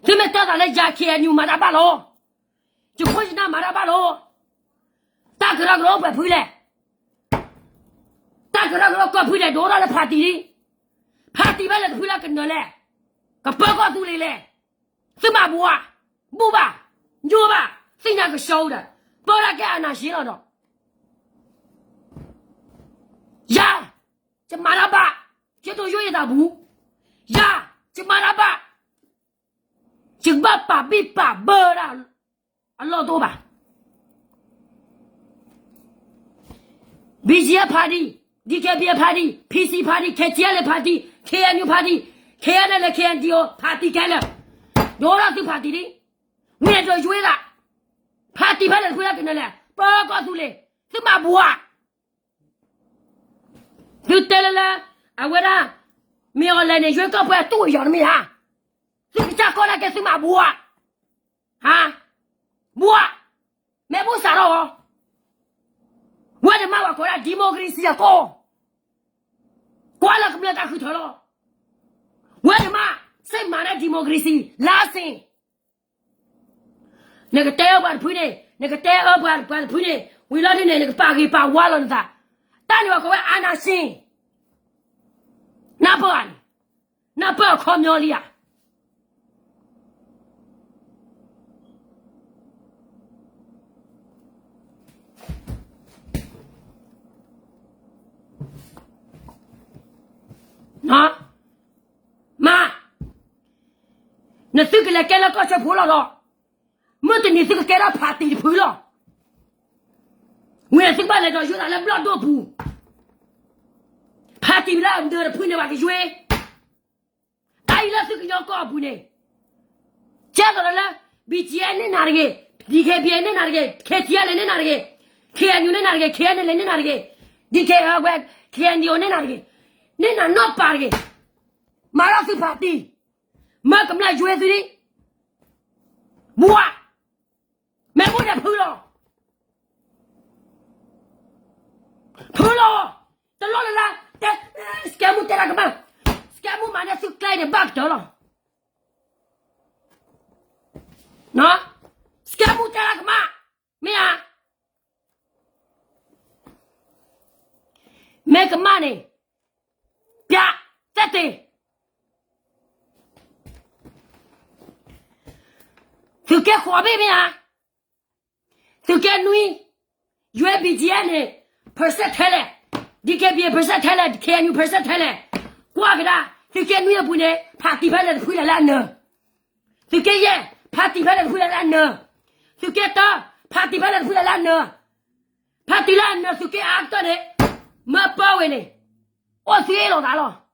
သုမ့ၢ်တဲသးလၢယၤ ခ့ၣ်အဲၣ်ယူၣ် မၤတၢ်ဘၣ်လီၤ, ယခိၣ်ယနၢ်မၤတၢ်ဘၣ်လီၤ. တၢ်ကရၢကရိအိၣ်ပှဲၤဖုလဲၣ်, တၢ်ကရၢကရိကီၢ်ဖုလဲၣ် ဒိၣ်ထီၣ်လၢဖးတံၢ်လံ, ဖးတံၢ်ဖဲလဲၣ်တဖုလၢကနၢၤလဲၣ်, ကပၢကီၢ်သူလ့ၤလဲၣ်, သုမၤဘှး, ဘူၣ်ဘၣ်, ညိဘၣ်, သ့ၣ်ညါကဆှီဒီး ပၢတၢ်ကဲအနၢ်ရှ့လီၤဒီး ယၤ, ယမၤတၢ်ဘၣ်, ယဒိးယိၣ်ယသးဘူး, ယၤ, ယမၤတၢ်ဘၣ်, ယကဘၣ်ပာ်ဘံၣ်ပာ်ဘၢဒၣ်အလီၢ်တအိၣ်ဘၣ်. BGF ဖးတံၢ်, DKBA ဖးတံၢ်, PC ဖးတံၢ်, KTLA ဖးတံၢ်, KNU ဖးတံၢ်, KNLA KNDO ဖးတံၢ်ခဲလၢာ်, ဒိၣ်ထီၣ်သုဖးတံၢ်လံ, ဝံၤဒိးယိၣ်သး, ဖးတံၢ်ဖဲလဲၣ်တဖုလၢကနၢၤလဲၣ်, ပၢကီၢ်သူလ့ၤ, သုမၤဘှး သုတဲလၢလၢ အဝဲဒၣ် မ့ၢ်အီၤလဲၣ်န့ၣ် ယွဲၢ်ကီၢ်ပှဲၤတူၢ်အယီၤတမ့ၢ်ဧါ, သုကစၢ်ကီၢ်နာ်က့သုမၤဘှး, ဟါ, ဘှး, မ့ၢ်ဘှးစးထီၣ်အီၤ, ဝဲဒၣ်မ့ၢ်ဝဲကိးဒၣ် democracy အကီၢ်, ကွၢ်လၢကမျၢၢ်တၢ်ဃုထၢလီၤ, ဝဲဒၣ်မ့ၢ် စ့မၤဒၣ် democracy လါစ့ နကတဲအၢပှၤတဖုန့ၣ်, နကတဲအၢပှၤတဖုန့ၣ်, ဝံၤလီၤဒုန့ၣ် နကပာ်ဂ့ၤပာ်ဝါလီၤနသး, တၢ်န့ၣ်ဝဲကိးဝဲ အာဏာရှင်, နၢ်ပၢၢ်ဧါန့ၣ်, နၢ်ပၢၢ်အခီပညီလံဧါ. မ့ၢ်, နသုကလဲၤကဲလၢကီၢ်စၢဖှိလီၤဒီး, မုၢ်တနံၤသုကကဲထီၣ်ဖးတံၢ်တဖုလီၤ. ဝံၤန့ၣ်သုကဘၣ်လဲၤဒီးယိၣ်သးလၢဘျီၣ်ဒိၣ်ပူၤ, ဖးတံၢ်လၢအဒၢးတဖုန့ၣ် ပှၤကယွ့, တၢ်အံၤလၢသုကညီကီၢ်အပူၤန့ၣ်, ကဲသိးလၢ BGF န့ၢ်နၤတဂ့ၤ, DKBA န့ၢ်နၤတဂ့ၤ, KTLA န့ၢ်နၤတဂ့ၤ, KNU န့ၢ်နၤတဂ့ၤ, KNLA န့ၢ်နၤတဂ့ၤ, DKBA, KNDO န့ၢ်နၤတဂ့ၤ, န့ၢ်နၤနီတပၤတဂ့ၤ, မၤထီၣ်သုဖးတံၢ်, မၢကမျၢၢ်ယွ့သုလံ, ဘှး, မ့ၢ်ဘိၣ်န့ၣ်ဖုလီၤ, ဖုလီၤ, တလီၢ်လၢ်လၢ်, တဲ, စကဲမူတဲတၢ်ကမၣ်, စကဲမူမၤန့ၢ်သုကျဲန့ၣ်ဘၣ်ကတၢၢ်လီၤ. စကဲမူတဲတၢ်ကမၣ်, မ့ၢ်ဧါ, မ့ၢ်ကမၣ်န့ၣ်, ပျး, သဲတ့ၢ် သုးက့ဃိးဘ့ၣ်မ့ၢ်ဧါ, သုးက့နွံ, ယွဲ BGF န့ၣ် percent ထဲလဲၣ်, DKBA percent ထဲလဲၣ်, KNU percent ထဲလဲၣ်, ကွၢ်ကဒါ, သုးက့နွံအပူၤန့ၣ် ဖးတံၢ်ဖဲလဲၣ်တဖုလဲၣ်လၢအနၢၤ, သုးက့ယဲၢ်, ဖးတံၢ်ဖဲလဲၣ်တဖုလဲၣ်လၢအနၢၤ, သုးက့တၢ, ဖးတံၢ်ဖဲလဲၣ်တဖုလဲၣ်လၢအနၢၤ, ဖးတံၢ်လၢအနၢၤသုးက့အါကတၢၢ်န့ၣ်, မၢပၢဝဲန့ၣ်, အိၣ်သ့လီၤသးလီၤ.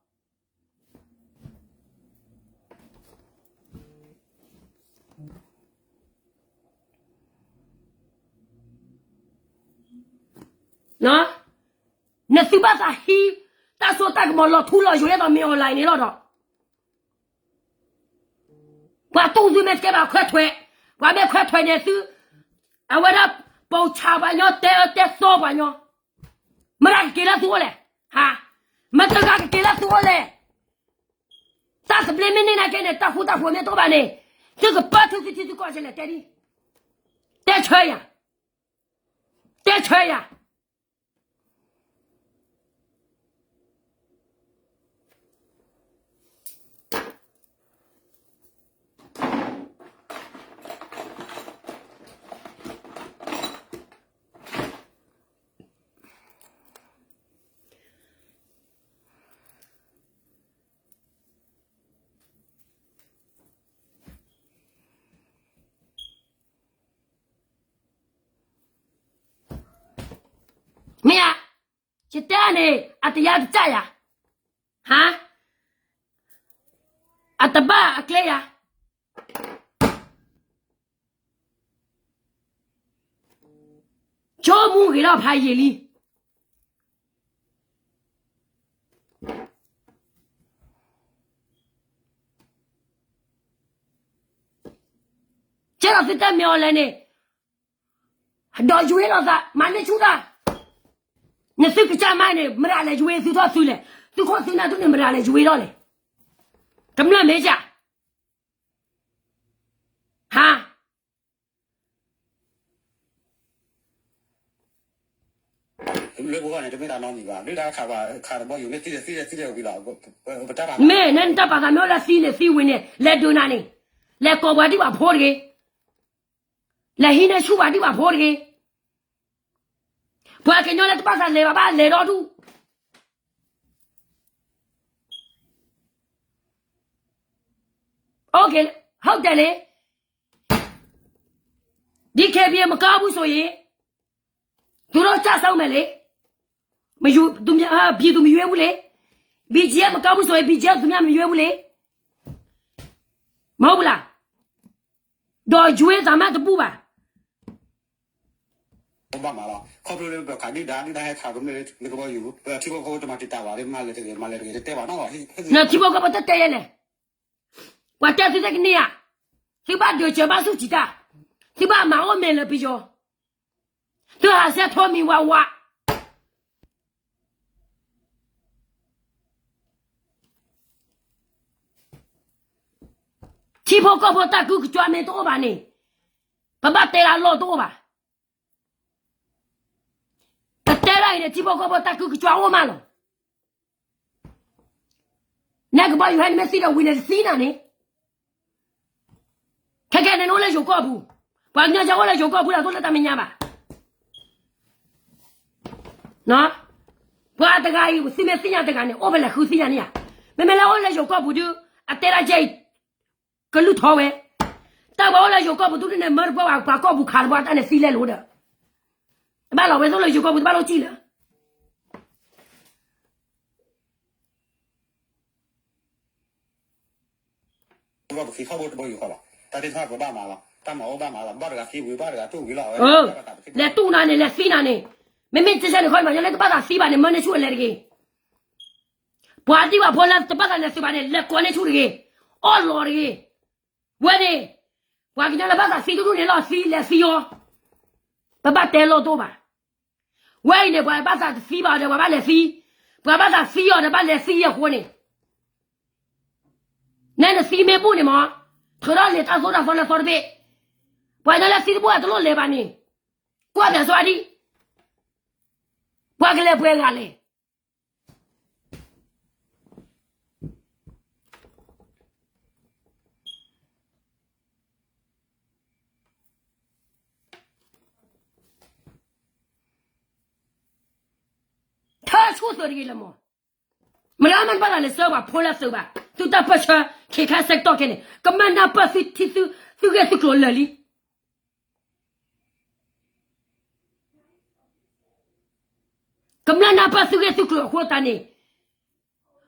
နသုဘၣ်သးဟံး, တၢ်စိတၢ်ကမီၤလီၤထူလီၤယိာ်ဒ်သိးမ့ၢ် online န့ၣ်လီၤဒီး, ပှၤတူၢ်သုမ့ၢ်တကဲဘၣ်ခွဲးထွဲး, ပှၤမ့ၢ်ခွဲးထွဲးန့ၣ်သု, အဝဲဒၣ်ပိာ်ဆၣ်ပှၤညီ, တဲတဲသီပှၤညီ, မတၤကက့ၤလၢသုအိၣ်လဲၣ်, ဟါ, မတၤတဂၤကက့ၤလၢသုအိၣ်လဲၣ်. တၢ်သဘျ့မ့ၢ်န့ၢ်နာ်က့န့ၣ် တၢ်ဃူတၢ်ဖိးမ့ၢ်တအိၣ်ဘၣ်န့ၣ်, သုကပၢၢ်ထူသုထံသုကီၢ်ဆဲလဲၣ်, တဲဒ်, တဲဆၢယၤ, တဲဆၢယၤ. မ့ၢ်ဧါ, ယတဲန့ၣ် အတယါတစၢ်ယၤ, ဟါ, အတဘၣ်အကျဲယၤ, ဆိကမိၣ်ဂ့ၤလီၤဖးယံာ်လံ. ကဲဒီးသုတၢ်မ့ၢ်အီၤလဲၣ်န့ၣ်, ဒီးယွ့လိာ်သး မၤန့ၢ်ဆူၣ်တၢ်, နသုကစၢ်မါန့ၣ် မတၤလဲၣ်ယွ့သုထီၣ်သုလဲၣ်, သုခိၣ်သုနၢ်ဒိၣ်န့ၣ် မတၤလဲၣ်ယွ့ထီၣ်လဲၣ်, ကမျၢၢ်မ့ၢ်က, ဟါ မ့ၢ်နတၢ်ပာ်သးမ့ၢ်အိၣ်လၢသံန့ၣ်သံဝံၤန့ၣ် လဲၤဒုးနၤန့ၣ်, လဲၤကိးပှၤဒံးဘၣ်ဖိတဂ့ၤ, လဲၤဟံးန့ၢ်ဆူၣ်ပှၤဒံးဘၣ်ဖိတဂ့ၤ, ပှၤကညီလၢတဘၣ်သးလဲၤဘၣ်ဘၣ်လဲၤဒီဒူၣ်. ဟုတ်တယ်လေ, DKBA မကောင်းဘူးဆိုရင် သူတို့ကျဆုံးမယ်လေ, မယူ, သူများ, အာ, ပြည်သူမရွေးဘူးလေ, BGF မကောင်းဘူးဆိုရင် BGF သူများမရွေးဘူးလေ, မဟုတ်ဘူးလား, ဒီးရွေးတာမှတပူပါ. ဘၣ်မးလီၤ, ခီဖျိလၢပခးဒုၣ်ဒါ ဒုၣ်ဒါဟဲခးကမျၢၢ်လၢကဘီယူၤ, ထံဖိကီၢ်ဖိတမၤတံာ်တာ်ဘၣ်, မၤလဲၤတဂ့ၤ, မၤလဲၤတဂ့ၤ, တတဲဘၣ်နီၤ, နထံဖိကီၢ်ဖိတတဲယဲလဲၣ်, ပှၤတဲသုတကန့ၢ်ဧါ, သုဘၣ်ဒုးစၢၤဘၣ်ဆူၣ်စံးတၢ်, သုဘၣ်မၤအိၣ်မဲာ်လၢပယီၤ, သုဟးဆဲးထိမံၤဝးဝး ထံဖိကီၢ်ဖိတၢ်ကုၢ်ကကွၢ်မ့ၢ်တအိၣ်ဘၣ်န့ၣ်, ပဘၣ်တဲလၢအလီၢ်တအိၣ်ဘၣ်. ပတဲဒၣ်အံၤန့ၣ် ထံဖိကီၢ်ဖိတၢ်ကုၢ်ကကွၢ်အိၣ်မးလီၤ. နကဘီယူၤဟဲနမ့ၢ်သံဒီးဝံၤန့ၣ်တသံနၤန့ၣ်, ခဲကဲန့ၣ်နအိၣ်လၢယိၤကီၢ်ပူၤ, ပှၤကညီကအိၣ်လၢယိၤကီၢ်ပူၤဒီးတအိၣ်လၢတၢ်မဲာ်ညါဘၣ်. ပှၤတဂၤအံၤ သုမ့ၢ်သ့ၣ်ညါတဂၤန့ၣ် အိၣ်ဖဲလဲၣ်ဃုသ့ၣ်ညါန့ၣ်ဧါ, မ့မ့ၢ်လၢအိၣ်လၢယိၤကီၢ်ပူၤဒုး အတဲဒၣ်ကဲအံၤ ကလုၢ်ထီဝဲ, တၢ်ပှၤအိၣ်လၢယိၤကီၢ်ပူၤဒုးန့ၣ် မၢတပှၢ်ဘၣ် ပှၤကီၢ်ပူၤခးတပှၢ်တၢ်န့ၣ်သံလဲလိာ်ဒီး, တဘၣ်လီၤဝဲသိၣ်လၢယိၤကီၢ်ပူၤ တဘၣ်လိၣ်စံၣ်လၢ တၢ်သ့ၣ်တဖၣ်ပဘၣ်မၤလီၤ, တၢ်မၤအိၣ်ဘၣ်မၤလီၤ, ဘၣ်တဂၤသံဝံၤ ဘၣ်တဂၤတူၢ်ဝံၤလီၤ, လဲၤတူၢ်နၤန့ၣ် လဲၤသံနၤန့ၣ်, မ့မ့ၢ်ကဲကဲန့ၣ်ခီမး လၢတဘၣ်သးသံဘၣ်န့ၣ် မၢန့ၢ်ဆူၣ်အလဲၤတဂ့ၤ, ပှၤဒံးဘၣ်ဖိလၢတဘၣ်သးလဲၤသုးဘၣ်န့ၣ် လဲၤကိးန့ၢ်ဆူၣ်တဂ့ၤ, အီၣ်လီၤတဂ့ၤ, ဝဲန့ၣ်, ပှၤကညီလၢဘၣ်သးသံတဒူၣ်န့ၣ်လီၤ သံလဲၤသံအီၤ, ပဘၣ်တဲလိာ်တအိၣ်ဘၣ်. ဝဲအံၤန့ၣ် ပှၤဘၣ်သးတသံဘၣ်အီၤဒီး ပှၤဘၣ်လဲၤသံ, ပှၤဘၣ်သးသံအီၤဒီး ဘၣ်လဲၤသံအဃိန့ၣ်, နဲနသံမ့ၢ်ဘူၣ်န့ၣ်မး, ထုးထီၣ်လံာ်တၢ်သိၣ်တၢ်သီလၢသီတဘ့ၣ်, ပှၤကညီလၢသံတဘူၣ်အတလိၣ်လဲၤဘၣ်န့ၣ်, ကွၢ်ပၠးစီဒံး, ပှၤကလဲၤပှဲၤဂၤလဲၣ် ထၢဆူၣ်သုးတဂ့ၤလၢမး, မတၤမးတဘၣ်သးလဲၤဆှၢပှၤဖိလၢသုးဘၣ်, သုတၢ်ပၢၢ်ဆၢ ခဲခါဆဲးကတီၢ်ခဲန့ၣ် ကမျၢၢ်နၢ်ပၢၢ်သုထံသု, သုဂ့ၢ်သုကျိၤလၢာ်လံ. ကမျၢၢ်နၢ်ပၢၢ်သုဂ့ၢ်သုကျိၤအဃိသတးန့ၣ်,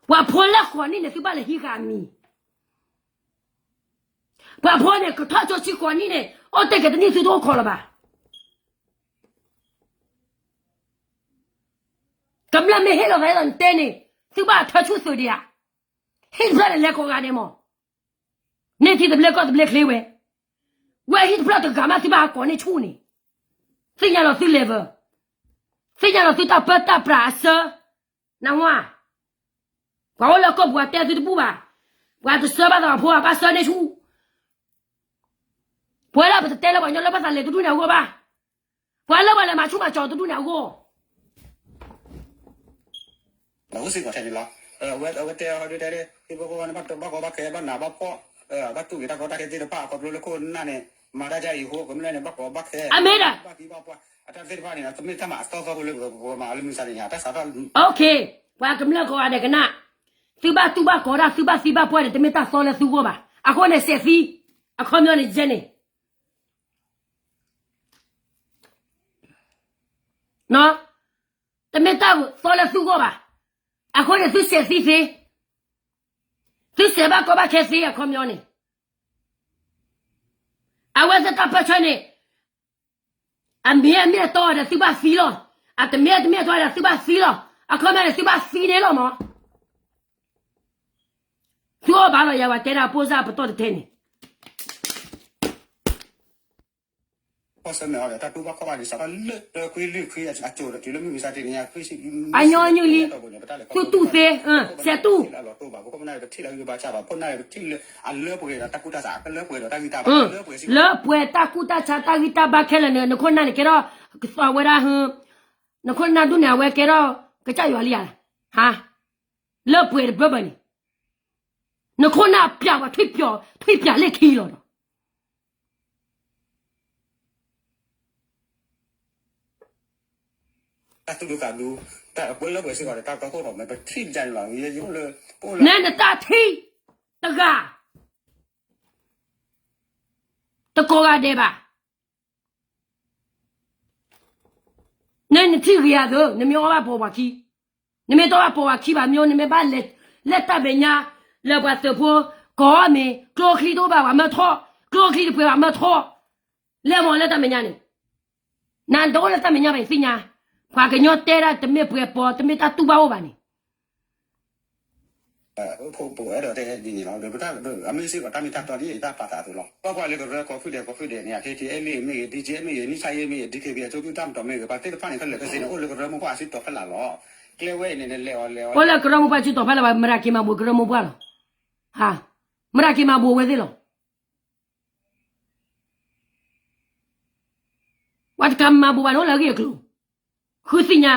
ပှၤဖိလၢဃိးနံၣ်န့ၣ် သုဘၣ်လဲၤဟံးဃာ်အမံၤ, ပှၤဖိန့ၣ် ကထီၣ်ကၠိဆံဃိးနံၣ်န့ၣ် အိၣ်တ့ၢ်က့ၤတနံၣ်သုတအိၣ်ခိးလၢၤဘၣ်. ကမျၢၢ်မ့ၢ်ဟ့ၣ်လီၤသးဒ်သိးနတဲန့ၣ်, သုဘၣ်ထၢဆူၣ်သုးဒံးဧါ, ဟ့ၣ်တဖျၢၣ်န့ၣ်လဲၤကိးဂၤဒဲးမး, န့ၢ်ထံသဘျ့ကီၢ်သဘျ့ချ့ဝဲ, ဝဲဟံၣ်တဖျၢၣ်တဂၤမးသုဘၣ်ဟးကိးန့ၢ်ဆူၣ်န့ၣ်, သ့ၣ်ညါလီၤသု level, သ့ၣ်ညါလီၤသုတၢ်ပၢတၢ်ပြးအစၢ, နဝၤ, ပှၤအိၣ်လၢကီၢ်ပူၤအတဲသုတဘူၣ်ဘၣ်, ပှၤတစၢဘၣ်သးအဖိအဘၣ်စၢန့ၢ်ဆူၣ်, ပဝဲဒၣ်ပတတဲလၢပှၤကညီလၢဘၣ်သးလဲၤတဒူၣ်န့ၣ်အဂီၢ်ဘၣ်, ပှၤလၢပှၤလဲၤမၤဆူၣ်မၤစီၤတဒူၣ်န့ၣ်အဂီၢ် ဘၣ်အိၣ်စ့ၢ်ကီးထဲန့ၣ်လီၤ. အဝဲတဲဟီဒုတဲလၢ ဟံၣ်ဖိဃီဖိန့ၣ် ဘၣ်ကီဘၣ်ခဲ ဘၣ်နးဘၣ်ဖှီၣ်, ဘၣ်တူၢ်က့ၤတၢ်ကီတၢ်ခဲသ့ၣ်တဖၣ် ခီဖျိလၢခိၣ်နၢ်န့ၣ် မၤတၢ်ဒ်အံၤအဃိ ကမျၢၢ်န့ၣ် ဘၣ်ကီဘၣ်ခဲ, အမ့ၢ်ဒၣ် ဘၣ်သံဘၣ်ပှၢ် အတၢ်သ့ၣ်တဖၣ်န့ၣ် တမ့ၢ်တၢ်မၤအသီသီဖိလၢပကမၤလၢမုၢ်မဆါတနံၤညါ တၢ်စးထီၣ် OK, ပှၤကမျၢၢ်ကိးဂၤဒဲးကနၣ်, သုဘၣ်တူၢ်ဘၣ်ကီတၢ် သုဘၣ်သံဘၣ်ပှၢ်န့ၣ် တမ့ၢ်တၢ်သီလၢသုဂီၢ်ဘၣ်. အဃိန့ၣ် စဲးသံ, အခီပညီန့ၣ်ယဲန့ၣ် တမ့ၢ်တၢ်သီလၢသုဂီၢ်ဘၣ်. အဃိန့ၣ် သုစဲးသံသ့, သုစဲးဘၣ်ကီဘၣ်ခဲသ့ အခီပညီန့ၣ်, အဝဲသ့ၣ်တၢ်ပၢဆှၢန့ၣ် အမ့ၢ်အမ့ၢ်အတီဒီးသုဘၣ်သံလီၤ, အတမ့ၢ်အတမ့ၢ်အတီဒီးသုဘၣ်သံလီၤ, အခီပညီန့ၣ် သုဘၣ်သံန့ၣ်လီၤမး. သုအီၣ်ဘၣ်လီၤယၤ ပှၤတဲဒၣ်ပိၢ်စၢ်ပတီၢ်တထဲန့ၣ် အညီနုၢ်လံ, သုတူၢ်သ့, စဲးတူၢ်, လၢပှဲၤတၢ်ကူၣ်တၢ်ဆး တၢ်ဂံၢ်တၢ်ဘါခဲလၢာ်န့ၣ် နခိၣ်နၢ်န့ၣ်ကဲထီၣ် ကသီဝဲဒၣ်, နခိၣ်နၢ်ဒူၣ်န့ၣ် အဝဲကဲထီၣ် ကစၢ်ယွၤလံဧါ, ဟါ, လၢပှဲၤတဘၢဘၢန့ၣ် နခိၣ်နၢ်ပျးဝဲထွံၣ်ပျးလ့ၣ်ခံလီၤဒီး တၢ်သူၣ်ဒူသးဒူ, တၢ်အပၢလၢပှဲၤစ့ၢ်ကီးဒီး တၢ်ကီခိၣ်ထီၣ်မဲာ် ပထံၣ်ပကန့ၣ်လီၤ. နဲနတၢ်ထံၣ်တဂၤ တကိးဂၤဒဲးဘၣ်. နဲနထံၣ်ဂ့ၤဧါသၢ, နမ့ၢ်အီၣ်ဘၣ်ပိာ်ပှၤခံ, နမ့ၢ်တအီၣ်ဘၣ်ပိာ်ပှၤခံဘၣ် မ့ၢ်နမ့ၢ်ဘၣ်လဲၤ လဲၤတၢ်မဲာ်ညါ လၢပှၤသုးဖိ ကိးမ့ၢ် ကျိချံတအိၣ်ဘၣ်ပှၤမၢထီၣ်, ကျိချံတပှဲၤပှၤမၢထီၣ်, လဲၤမ့ၢ်လၢတၢ်မဲာ်ညါန့ၣ် နတအိၣ်လၢတၢ်မဲာ်ညါဘၣ် ယသ့ၣ်ညါ, ပှၤကညီတဲဒၣ်တမ့ၢ်ပှဲၤပိာ် တမ့ၢ်တၢ်တူၢ်ဘၣ်အိၣ်ဘၣ်န့ၣ် ဖိအဲၣ်ဒိးတဲဒ်န့ၣ်လီၤ. အမ့ၢ်စ့ၢ်ကီးတၢ်မ့ၢ်တၢ်တီဒ်အံၤ တၢ်ပာ်သးအသိးလီၤ. ကွၢ်ကွၢ်လၢကရၢ ကီၢ်ဖုဒဲး ကီၢ်ဖုဒဲးန့ၣ် KTLA မ့ၢ်ဂ့ၤ BGF မ့ၢ်ဂ့ၤ နံၣ်ဆါယဲမ့ၢ်ဂ့ၤ DKBA အကၠိသူၣ်တၢ်မတီၢ်မ့ၢ်ဂ့ၤ ပှၤသ့ၣ်တဖၣ်န့ၣ် ခဲလၢာ်ခဲဆ့န့ၣ် အိၣ်လၢကရၢမိၢ်ပှၢ်အစုတီၤဖဲလၢ်လီၤ. ကျဲဝဲအံၤန့ၣ် နလဲၤအီၤလဲၤအီၤ အိၣ်လၢကရၢမိၢ်ပှၢ်စုတီၤဖဲလၢ်ဘၣ် မတၤက့ၤမၤဘိးကရၢမိၢ်ပှၢ်လီၤ. မတၤက့ၤမၤဘိးဝဲသ့ၣ်လီၤ. ပှၤတကးမၤဘိးဘၣ်န့ၣ် အိၣ်လၢအဂ့ၢ်အကျိၤ ဃုသ့ၣ်ညါ,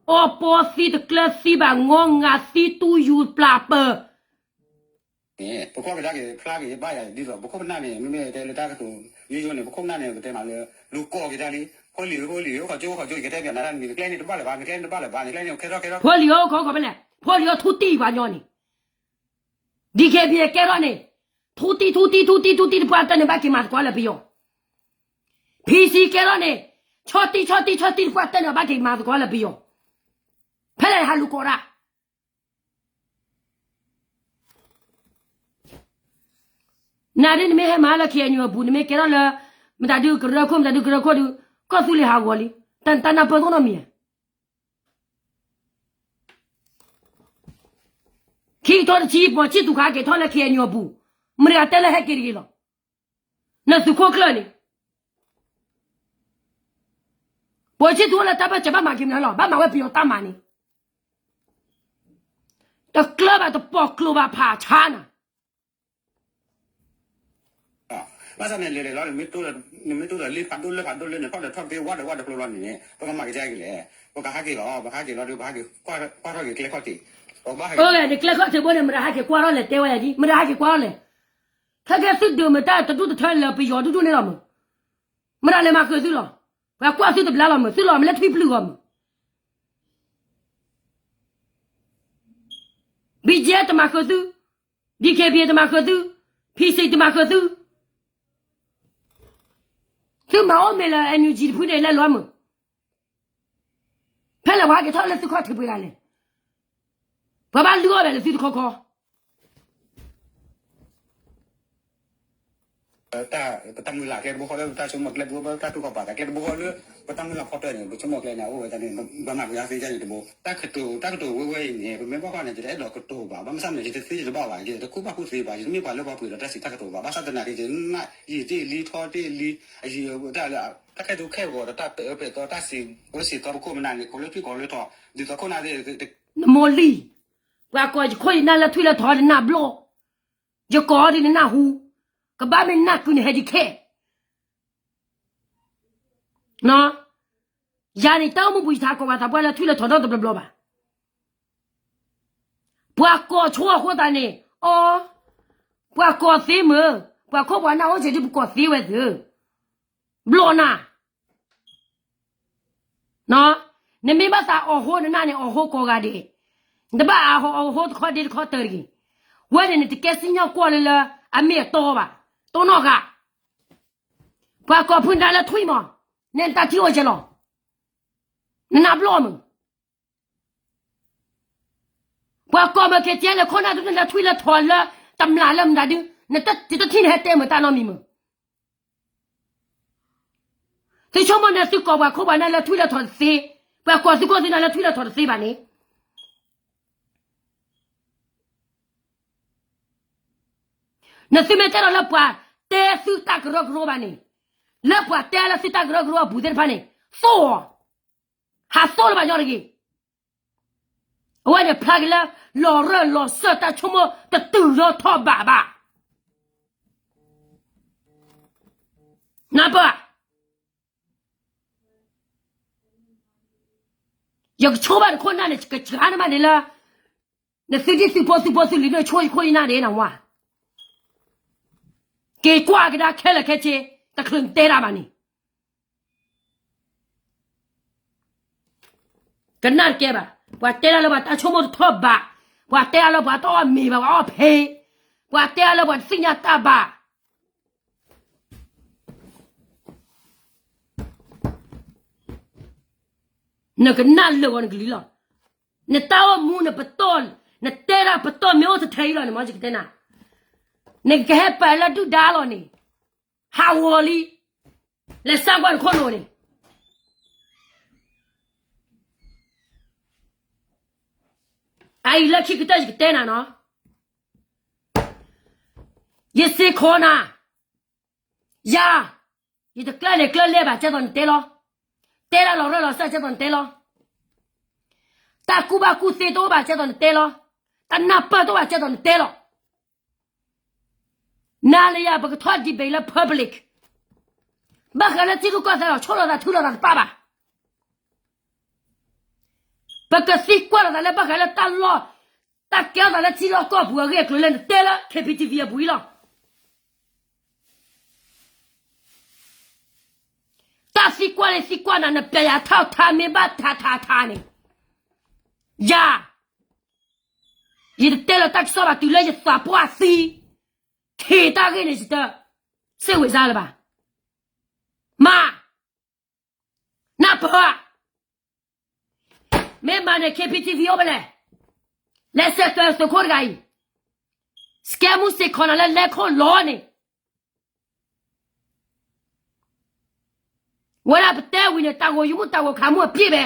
အီပီသံတကျၢသံဘၣ် ငီငၤသံတူၢ်ယူၤပျၢ်ပၢၤ ပကွၢ်ကဒါက့ၤ ဖျါက့ၤဘၣ်ယၤဒ်သိး ပခိၣ်ပနၢ်န့ၣ် မ့မ့ၢ်တဲလၢတၢ်ကတိၤယိယိန့ၣ် ပခိၣ်ပနၢ်န့ၣ် ပတဲမးလၢ လူၤကိးက့ၤတၢ်လံ, ဖိလံၤဧၢ ဖိလံၤဧၢ အိၣ်ခီၣ်ကၠိ အိၣ်ခီၣ်ကၠိ ယကတဲပၠးနၤတၢ်တမံၤ နကျဲန့ၣ်တဘၣ်လၢၤဘၣ် နကျဲန့ၣ်တဘၣ်လၢၤဘၣ် နကျဲန့ၣ်ခဲထီၣ်ခဲထီၣ် ဖိလံၤဧၢ အိၣ်ခီၣ်ခီၣ်ဖဲလဲၣ် ဖိလံၤဧၢ ထူတံၢ်ပှၤညီန့ၣ် DKBA ကဲထီၣ်န့ၣ် ထူတံၢ် ထူတံၢ် ထူတံၢ် ထူတံၢ်တပှၢ်တၢၢ်န့ၣ် ဘၣ်က့ၤမၤသကိးလၢပယီၤ PC ကဲထီၣ်န့ၣ် ဆီၣ်တံၢ် ဆီၣ်တံၢ် ဆီၣ်တံၢ်တပှၢ်တၢၢ်န့ၣ် ဘၣ်က့ၤမၤသကိးလၢပယီၤ ဖဲလဲၣ်ဟးလူၤကိးတၢ် နၤဒ်နမ့ၢ်ဟဲမၤလၢ KNU အပူၤ နမ့ၢ်ကဲထီၣ်လၢ မတၤဒုကရၢခိၣ် မတၤဒုကရၢခိၣ်ဒုး ကီၢ်သူလ့ၤဟးဂီၤလံ တၢ်နၢ်ပၢၢ်သ့ၣ်နီတမံၤဧါ ခံကထိတဆံ ပိာ်ခၠံၣ်သူးခးက့ၤထီၣ်လၢ KNU အပူၤ မတၤတဲလၢဟဲက့ၤတဂ့ၤလီၤ နသုးခိၣ်ကျၢၢ်န့ၣ် ပိာ်ခၠံၣ်သူးအိၣ်လၢတၢ်ဘၢၣ်စၢၤဘၣ်မၤက့ၤမနုၤလီၤ ဘၣ်မၤဝဲပယီၤတၢ်မၤန့ၣ် တကျၢၢ်ဘၣ်တပိာ်ကျိၤဘၣ်ဖးဆါနၤ ဘၣ်ဆၣ်န့ၣ်လဲၤလဲၤလီၤ နမ့ၢ်တိၢ်ဒီးလ့ဖးဒိၣ်လၢဖးဒိၣ်လၢန့ၣ် ထီၣ်ဒီးထီၣ်က့ၤ ဝါဒီးဝါဒီးဖျိလီၤန့ၣ်န့ၣ် ပကမၤက့ၤကလဲၣ် ပကဟးက့ၤလီၤ ပကဟးက့ၤလီၤဒီးပဟးက့ၤကွၢ်ထီၣ်က့ၤကျဲခီၣ်ထံး ပကဘၣ်ဟဲက့ၤ နကျဲခီၣ်ထံးဘိန့ၣ် မတၤဟးက့ၤကွၢ်ထီၣ်လဲၣ် တဲဝဲယၤဒ် မတၤဟးက့ၤကွၢ်ထီၣ်လဲၣ် ခဲကဲသုဒုးမတၢ်တဒူၣ်တထၢလၢပယီၤဒူၣ်ဒူၣ်န့ၣ်လီၤမး မတၤလဲၤမၤဃုာ်သုလီၤ ပှၤကွၢ်သုတဘျါလီၤမး သုလီၤမးလၢထွံၣ်ပျုၢ်ဂီၢ်မး BGF တမၤဃုာ်သု DKBA တမၤဃုာ်သု PC တမၤဃုာ်သု သုမၤအိၣ်မ့ၢ်လၢ NUG တဖုန့ၣ်လဲၤလီၤမး ဖဲလဲၣ်ပှၤဟဲက့ၤထီၣ်လၢသုခီၣ်ထံးပှဲၤဂၤလဲၣ် ပှၤဘၣ်လုၢ်အီၣ်ဝဲလၢသုတခီခီ ပှၤ ပတၢ်မုၢ်လၢ်ကျဲတဘိဃီလၢ ပတၢ်ဆိကမိၣ်ကျဲတဘိဃီလၢ ပတၢ်တူၢ်ခီၣ်ပာ်သးကျဲတဘိဃီလၢ ပတၢ်မုၢ်လၢ်ဖီတၢၢ်န့ၣ် ပဆိကမိၣ်ကျဲန့ၣ် အအိၣ်ဝဲဒၣ်န့ၣ် ပဘၣ်မၤပယါသ့ဒ်န့ၣ်တဘိ တၢ်ကတိၤ တၢ်ကတိၤဝဲဝဲအံၤန့ၣ် ပမ့ၢ်ဘၣ်ဃီန့ၣ် ယတအဲၣ်ဒိးကတိၤဘၣ် ဘၣ်မနုၤန့ၣ် ယတသ့ယတဘၣ်ဘၣ် ယတကူၣ်ဘၣ်ကူၣ်သ့ဘၣ် ယတမ့ၢ်ပှၤလၢပှဲၤဒီးတၢ်စံးတၢ်ကတိၤဘၣ် ဘၣ်ဆၣ်သနာ်က့ ယနၢ်ယံာ်တ့ၢ်လံထီတ့ၢ်လံ အယံာ်တၢ်လၢ တၢ်ခဲတူခဲဂီၤဒီး တၢ်ပၢၢ်ပှဲၤသီတၢ်စံး အိၣ်စံးသီပခိၣ်မနုၤန့ၣ် ကိးလၢထွံၣ်ကိးလၢထီ ဒ်သိးခိၣ်နၢ်သ့ၣ် နမိၢ်လံၤ, ပှၤကိးယခိၣ်ယနၢ်လၢထွံၣ်လၢထီ နနၢ်ဘျီၣ်, ယကိးဒ်နနၢ်ဟူ, ကဘၣ်မ့ၢ်နၢ်ကုန့ၣ် ဟဲဒံးခဲ, ယၤန့ၣ် တၢ်အိၣ်မူပူၤယထးကိးဘၣ်သးပှၢ်လၢထွံၣ်လၢထီနီတဘျီဘျီဘၣ်. ပှၤကိးဆိအဃိသတးန့ၣ် အီ, ပှၤကိးသ့မ့ၢ်, ပှၤခိၣ်ပှၤနၢ်အိၣ်စ့ၢ်ဒ်ပကိးသ့ဝဲသ့ၣ်, ဘျီၣ်နၤ နမ့ၢ်ဘၣ်သးအီၣ်ဟိနနၢ်န့ၣ် အီၣ်ဟိကိးဂၤဒဲး, နတဘၣ်အီၣ်ဟိတခီဒ့တခီတၢ်တဂ့ၤ, ဝဲန့ၣ်န့ၣ် တကဲစံၣ်ညီၣ်ကွီၢ်လၢလၢ အမ့ၢ်အတီဘၣ်, တိၢ်နီၣ်ဃာ်, ပှၤကိးဖုနၤလၢထွံၣ်မး, နဲနတၢ်ထံၣ်အိၣ်ကဲလီၤ, နနၢ်ဘျီၣ်မ့ၢ် ပှၤကိးမ့ၢ်က့ၤကဲလၢခိၣ်နၢ်ဒုးလၢထွံၣ်လၢထီလၢ တမျၢ်လၢမတၤဒုး, တထံၣ်န့ၣ်ဟဲတဲမ့ၢ်တၢ်နီတမံၤမ့ၢ်, သုဆိကမိၣ်န့ၣ်သုကိးပှၤခိၣ်ပှၤနၢ်လၢထွံၣ်လၢထီတသ့, ပှၤကိးသုခိၣ်သုနၢ်လၢထွံၣ်လၢထီတသ့ဘၣ်န့ၣ်, နသုမ့ၢ်တဲဒီးလၢပှၤတဲသုတၢ်ကရၢကရိဘၣ်န့ၣ်, လၢပှၤတဲလၢသုတၢ်ကရၢကရိအပူၤသ့ၣ်တဖၣ်န့ၣ်, သိၣ်အီၤ, ဟးသိၣ်လၢၤဘၣ်ညီတဂ့ၤ အဝဲန့ၣ်ဖျါက့ၤလၢ လီၤရၢၢ်လီၤစၢၢ်တၢ်ဆိကမိၣ်တတုၤဒီးထီၣ်ဘးဘၣ်. နၢ်ပၢၢ်, ယကဆိဘၣ်နခိၣ်နၢ်န့ၣ် ကစှၤနမးန့ၣ်လၢ နသုဒ်သုဖိသုဖိသုလံၤန့ၣ်ဆိယခိၣ်ယနၢ်န့ၣ်နဝါ, က့ၤကွၢ်ကဒါခဲလၢာ်ခဲဆ့, တချုးနတဲတၢ်ဘၣ်န့ၣ် ကနၣ်တကဲဘၣ်, ပှၤတဲတၢ်လၢပှၤတၢ်ဆိကမိၣ်တထီၣ်ဘး, ပှၤတဲတၢ်လၢပှၤတအီၣ်မ့ၤဘၣ် ပှၤအီၣ်ဖဲ, ပှၤတဲတၢ်လၢပှၤတသ့ၣ်ညါတၢ်ဘၣ်, နကနၣ်လၢာ်ဂီၤနကလံၤလီၤ, နတၢ်အိၣ်မူနပတီၢ်, နတဲဒၣ်ပတီၢ်မ့ၢ်အိၣ်တထဲအံၤလီၤန့ၣ် မ့ၢ်ယကတဲနၤ, နကဟဲပာ်လၢဒုၣ်ဒါလီၤန့ၣ်, ဟးဂီၤလံ, လဲၤစၢကွၢ်နခိၣ်နူာ်န့ၣ် အအံၤလၢခံကတၢၢ်ယကတဲနၤနီၤ, ယစ့ၢ်ကီးနၤ, ယၤ, ယတကျၢၢ်လဲၤကျၢၢ်လဲၢ်ဘၣ် ကဲသိးနတဲလီၤ, တဲဒၣ်လီၤရၢၢ်လီၤစၢၢ် ကဲသိးနတဲလီၤ, တၢ်ကူၣ်ဘၣ်ကူၣ်သ့တအိၣ်ဘၣ် ကဲသိးနတဲလီၤ, တၢ်နၢ်ပၢၢ်တအိၣ်ဘၣ် ကဲသိးနတဲလီၤ. နၤလၢယၤ ပကထီၣ် debate လၢ public, ဘၣ်ဃးလၢထံရူၢ်ကီၢ်သဲးလီၤ ဆိၣ်လိာ်သးထူလိာ်သးတပၣ်ဘၣ်. ပကသံကွၢ်လိာ်သးလၢဘၣ်ဃးလၢတၢ်လီၢ်, တၢ်ကဲထီၣ်သးလၢထံလီၢ်ကီၢ်ပူၤအဂ့ၢ်အကျိၤလၢနတဲလၢ K P T V အပူၤအံၤလီၤ. တၢ်သံကွၢ်လၢသံကွၢ်နၤ နပျဲယၤထီၣ်ထါမ့ၢ်ဘၣ်ထါထါထါန့ၣ်, ယၤ ယတတဲလၢတၢ်ကစီၣ်ဘၣ် တုၤလၢယသးပှၢ်သံ, ထံၣ်တၢ်ဂ့ၢ်န့ၣ် ယတ စိတ်ဝင်စားလၢၤဘၣ်. မၤ, နၢ်ပၢၢ်ဧါ, မ့ၢ်မၤန့ၣ် K P T V အိၣ်ဖဲလဲၣ်, လဲၤဆဲးကျိးသုးခိၣ်တဂၤအံၤ, စကဲမူစ့ၢ်ကီးနၤလၢလဲၤခိၣ်လီၤန့ၣ် ဝဲဒၣ်ပတဲဝံၤန့ၣ် တၢ်ဂီၤယမူတၢ်ဂီၤခးမူအပြည့်ပဲ,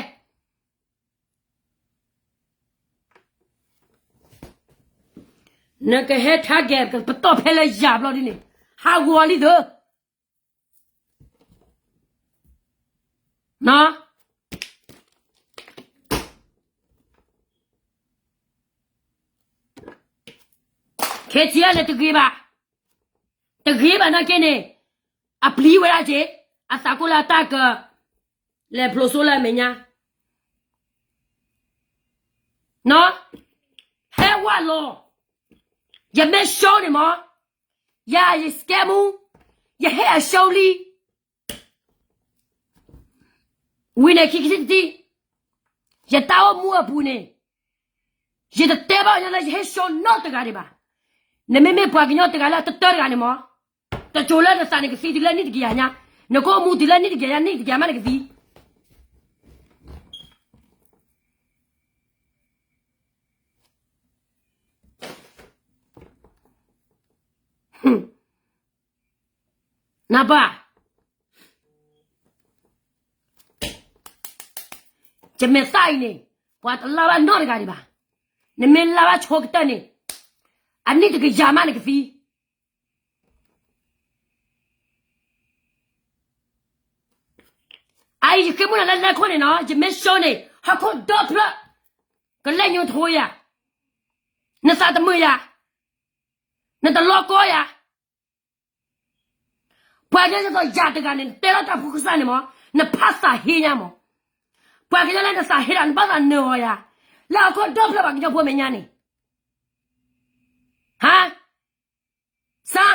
နကဟဲ target ပတီၢ်ဖဲလၢယၤဘျီဒ်န့ၣ်, ဟးဂီၤလံသၢ, ခဲဆံးန့ၣ်တဂ့ၤဘၣ်, တဂ့ၤဘၣ်နာ်က့န့ၣ်, အပျံၤဝဲဒၣ်က့ၤ, အသးကိၢ်လၢအတၢ်က လဲၤဖျိးစိလၢအမဲာ်ညါ, ဟဲဝဲလီၤ, ယမ့ၢ် show န့ၣ်မး, ယၤယ scam မူ, ယဟဲအ show လံ ဝံၤန့ၣ်ခံကတံၢ်, ယတၢ်အိၣ်မူအပူၤန့ၣ်, ယတတဲဘၣ်ညီလၢယဟဲ show နီတဂၤဒံးဘၣ်. နမ့မ့ၢ်ပှၤကညီတဂၤလၢအတတၢတဂၤန့ၣ်မး, တစိၤလၢနသးန့ၣ်ကသံတုၤလၢနံၣ်တကယၤညါ, နကအိၣ်မူတုၤလၢနံၣ်တကယၤညါ နံၣ်တကယၤမးနကသံ ဟ နၢ်ပၢၢ်, ယမဲာ်သၣ်အံၤန့ၣ် ပှၤတလၢ်ဘၣ်နီတဂၤဒံးဘၣ်. နမ့ၢ်လၢ်ဘၣ်ဆိကတၢၢ်န့ၣ် အနံၣ်တကယၤမးနကသံ. အအံၤယဃ့မုၢ်နၤလၢလဲၤခိၣ်န့ၣ်နီၤ, ယမ့ၢ်ရှုံးန့ၣ် ဟီၣ်ခိၣ်ဒီဖျၢၣ် ကလဲၤညိထိယၤ, နသးတမုာ်ယၤ, နတလီကီယၤ. ပှၤကညီဒ်သိးယၤတဂၤန့ၣ် နတဲလီၤတၢ်ဖိကစၢ်န့ၣ်မး, နဖးသးဟ့ညါမး. ပှၤကညီလၢနသးဟ့ဒီး နဘၣ်သးနၢၤအီၤယၤ, လၢဟီၣ်ခိၣ်ဒီဖျၢၣ်ပှၤကညီဖိမဲာ်ညါန့ၣ်, ဟါ, စါ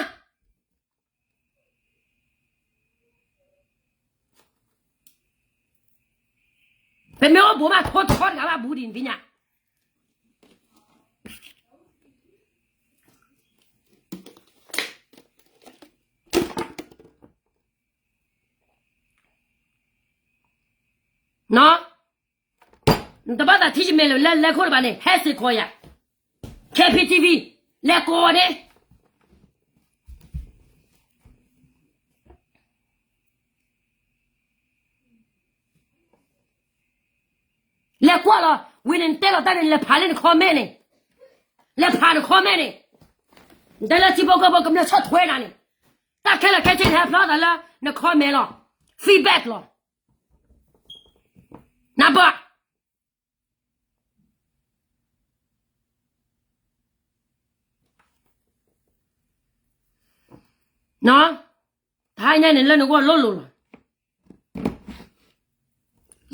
ပမ့ၢ်အိၣ်ဘူးမး ထိထီတဂၤဘၣ်ဘူးဒံးနသ့ၣ်ညါ. နတဘၣ်သးထံၣ်ယမဲာ်လၢလဲၤခိၣ်တဘၣ်န့ၣ် ဟဲစ့ၢ်ကီးယၤ, KPTV လဲၤကိးအီၤန့ၣ် လဲၤကွၢ်လီၤ, ဝံၤန့ၣ်နတဲလီၤတၢ်န့ၣ် လဲၤဖးလၢန comment န့ၣ်, လဲၤဖးန comment န့ၣ်, နတဲလၢထံဖိကီၢ်ဖိကမျၢၢ်ဆီၣ်ထွဲနၤန့ၣ်, တၢ်ခဲလၢာ်ခဲဆ့န့ၣ် ဟဲဖျါသးလၢန comment လီၤ, feedback လီၤ, နၢ်ပၢၢ် တဟါညါန့ၣ်လၢနဂီၢ်လိၣ်လိၣ်လီၤ.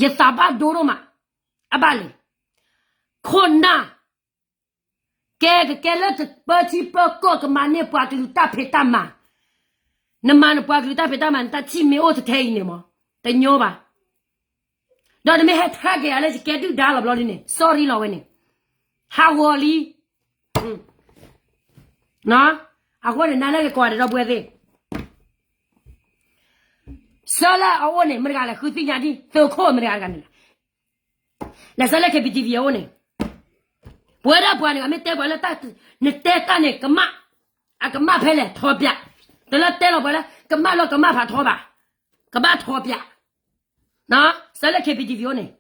ယသးဘၣ်ဒိဒိၣ်မး, အဘၣ်လဲၣ်, ခိၣ်နၢ်, ကဲကကဲလၢတပၢထံပၢကီၢ် ကမၤန့ၢ်ပှၤကလုာ်တၢ်ဖံးတၢ်မၤ, နမၤနပှၤကလုာ်တၢ်ဖံးတၢ်မၤ နတၢ်ထံၣ်မ့ၢ်အိၣ်ထဲအံၤန့ၣ်မး, တညီဘၣ်. ဒီးနမ့ၢ်ဟဲထါက့ၤယၤလၢယကဲဒုၣ်ဒါလီၤဘျီဒ်န့ၣ် sorry လီၤဝဲန့ၣ်, ဟးဂီၤလံ. အဃိန့ၣ် နၤလၢကကိးဂၤဒဲးဒီပုၢ်ဝဲၢ်သ့ၣ်, ဆၢလၢအအိၣ်န့ၣ် မတၤတဂၤလဲၣ် ဃုသ့ၣ်ညါဒ် သုးခိၣ်မတၤတဂၤန့ၣ်လဲၣ်, လဲၤဆၢလၢ KPTV အအိၣ်န့ၣ်, ပဝဲဒၣ်ပှၤန့ၣ် အမ့ၢ်တဲပှၤလၢ နတဲတၢ်န့ၣ် ကမၣ်, အကမၣ်ဖဲလဲၣ် ထီပျး, တလၢတဲလီၤပှၤလၢ ကမၣ်လီၤကမၣ်ဖးထီဘၣ်, ကဘၣ်ထီပျး, ဆၢလၢ KPTV အအိၣ်န့ၣ်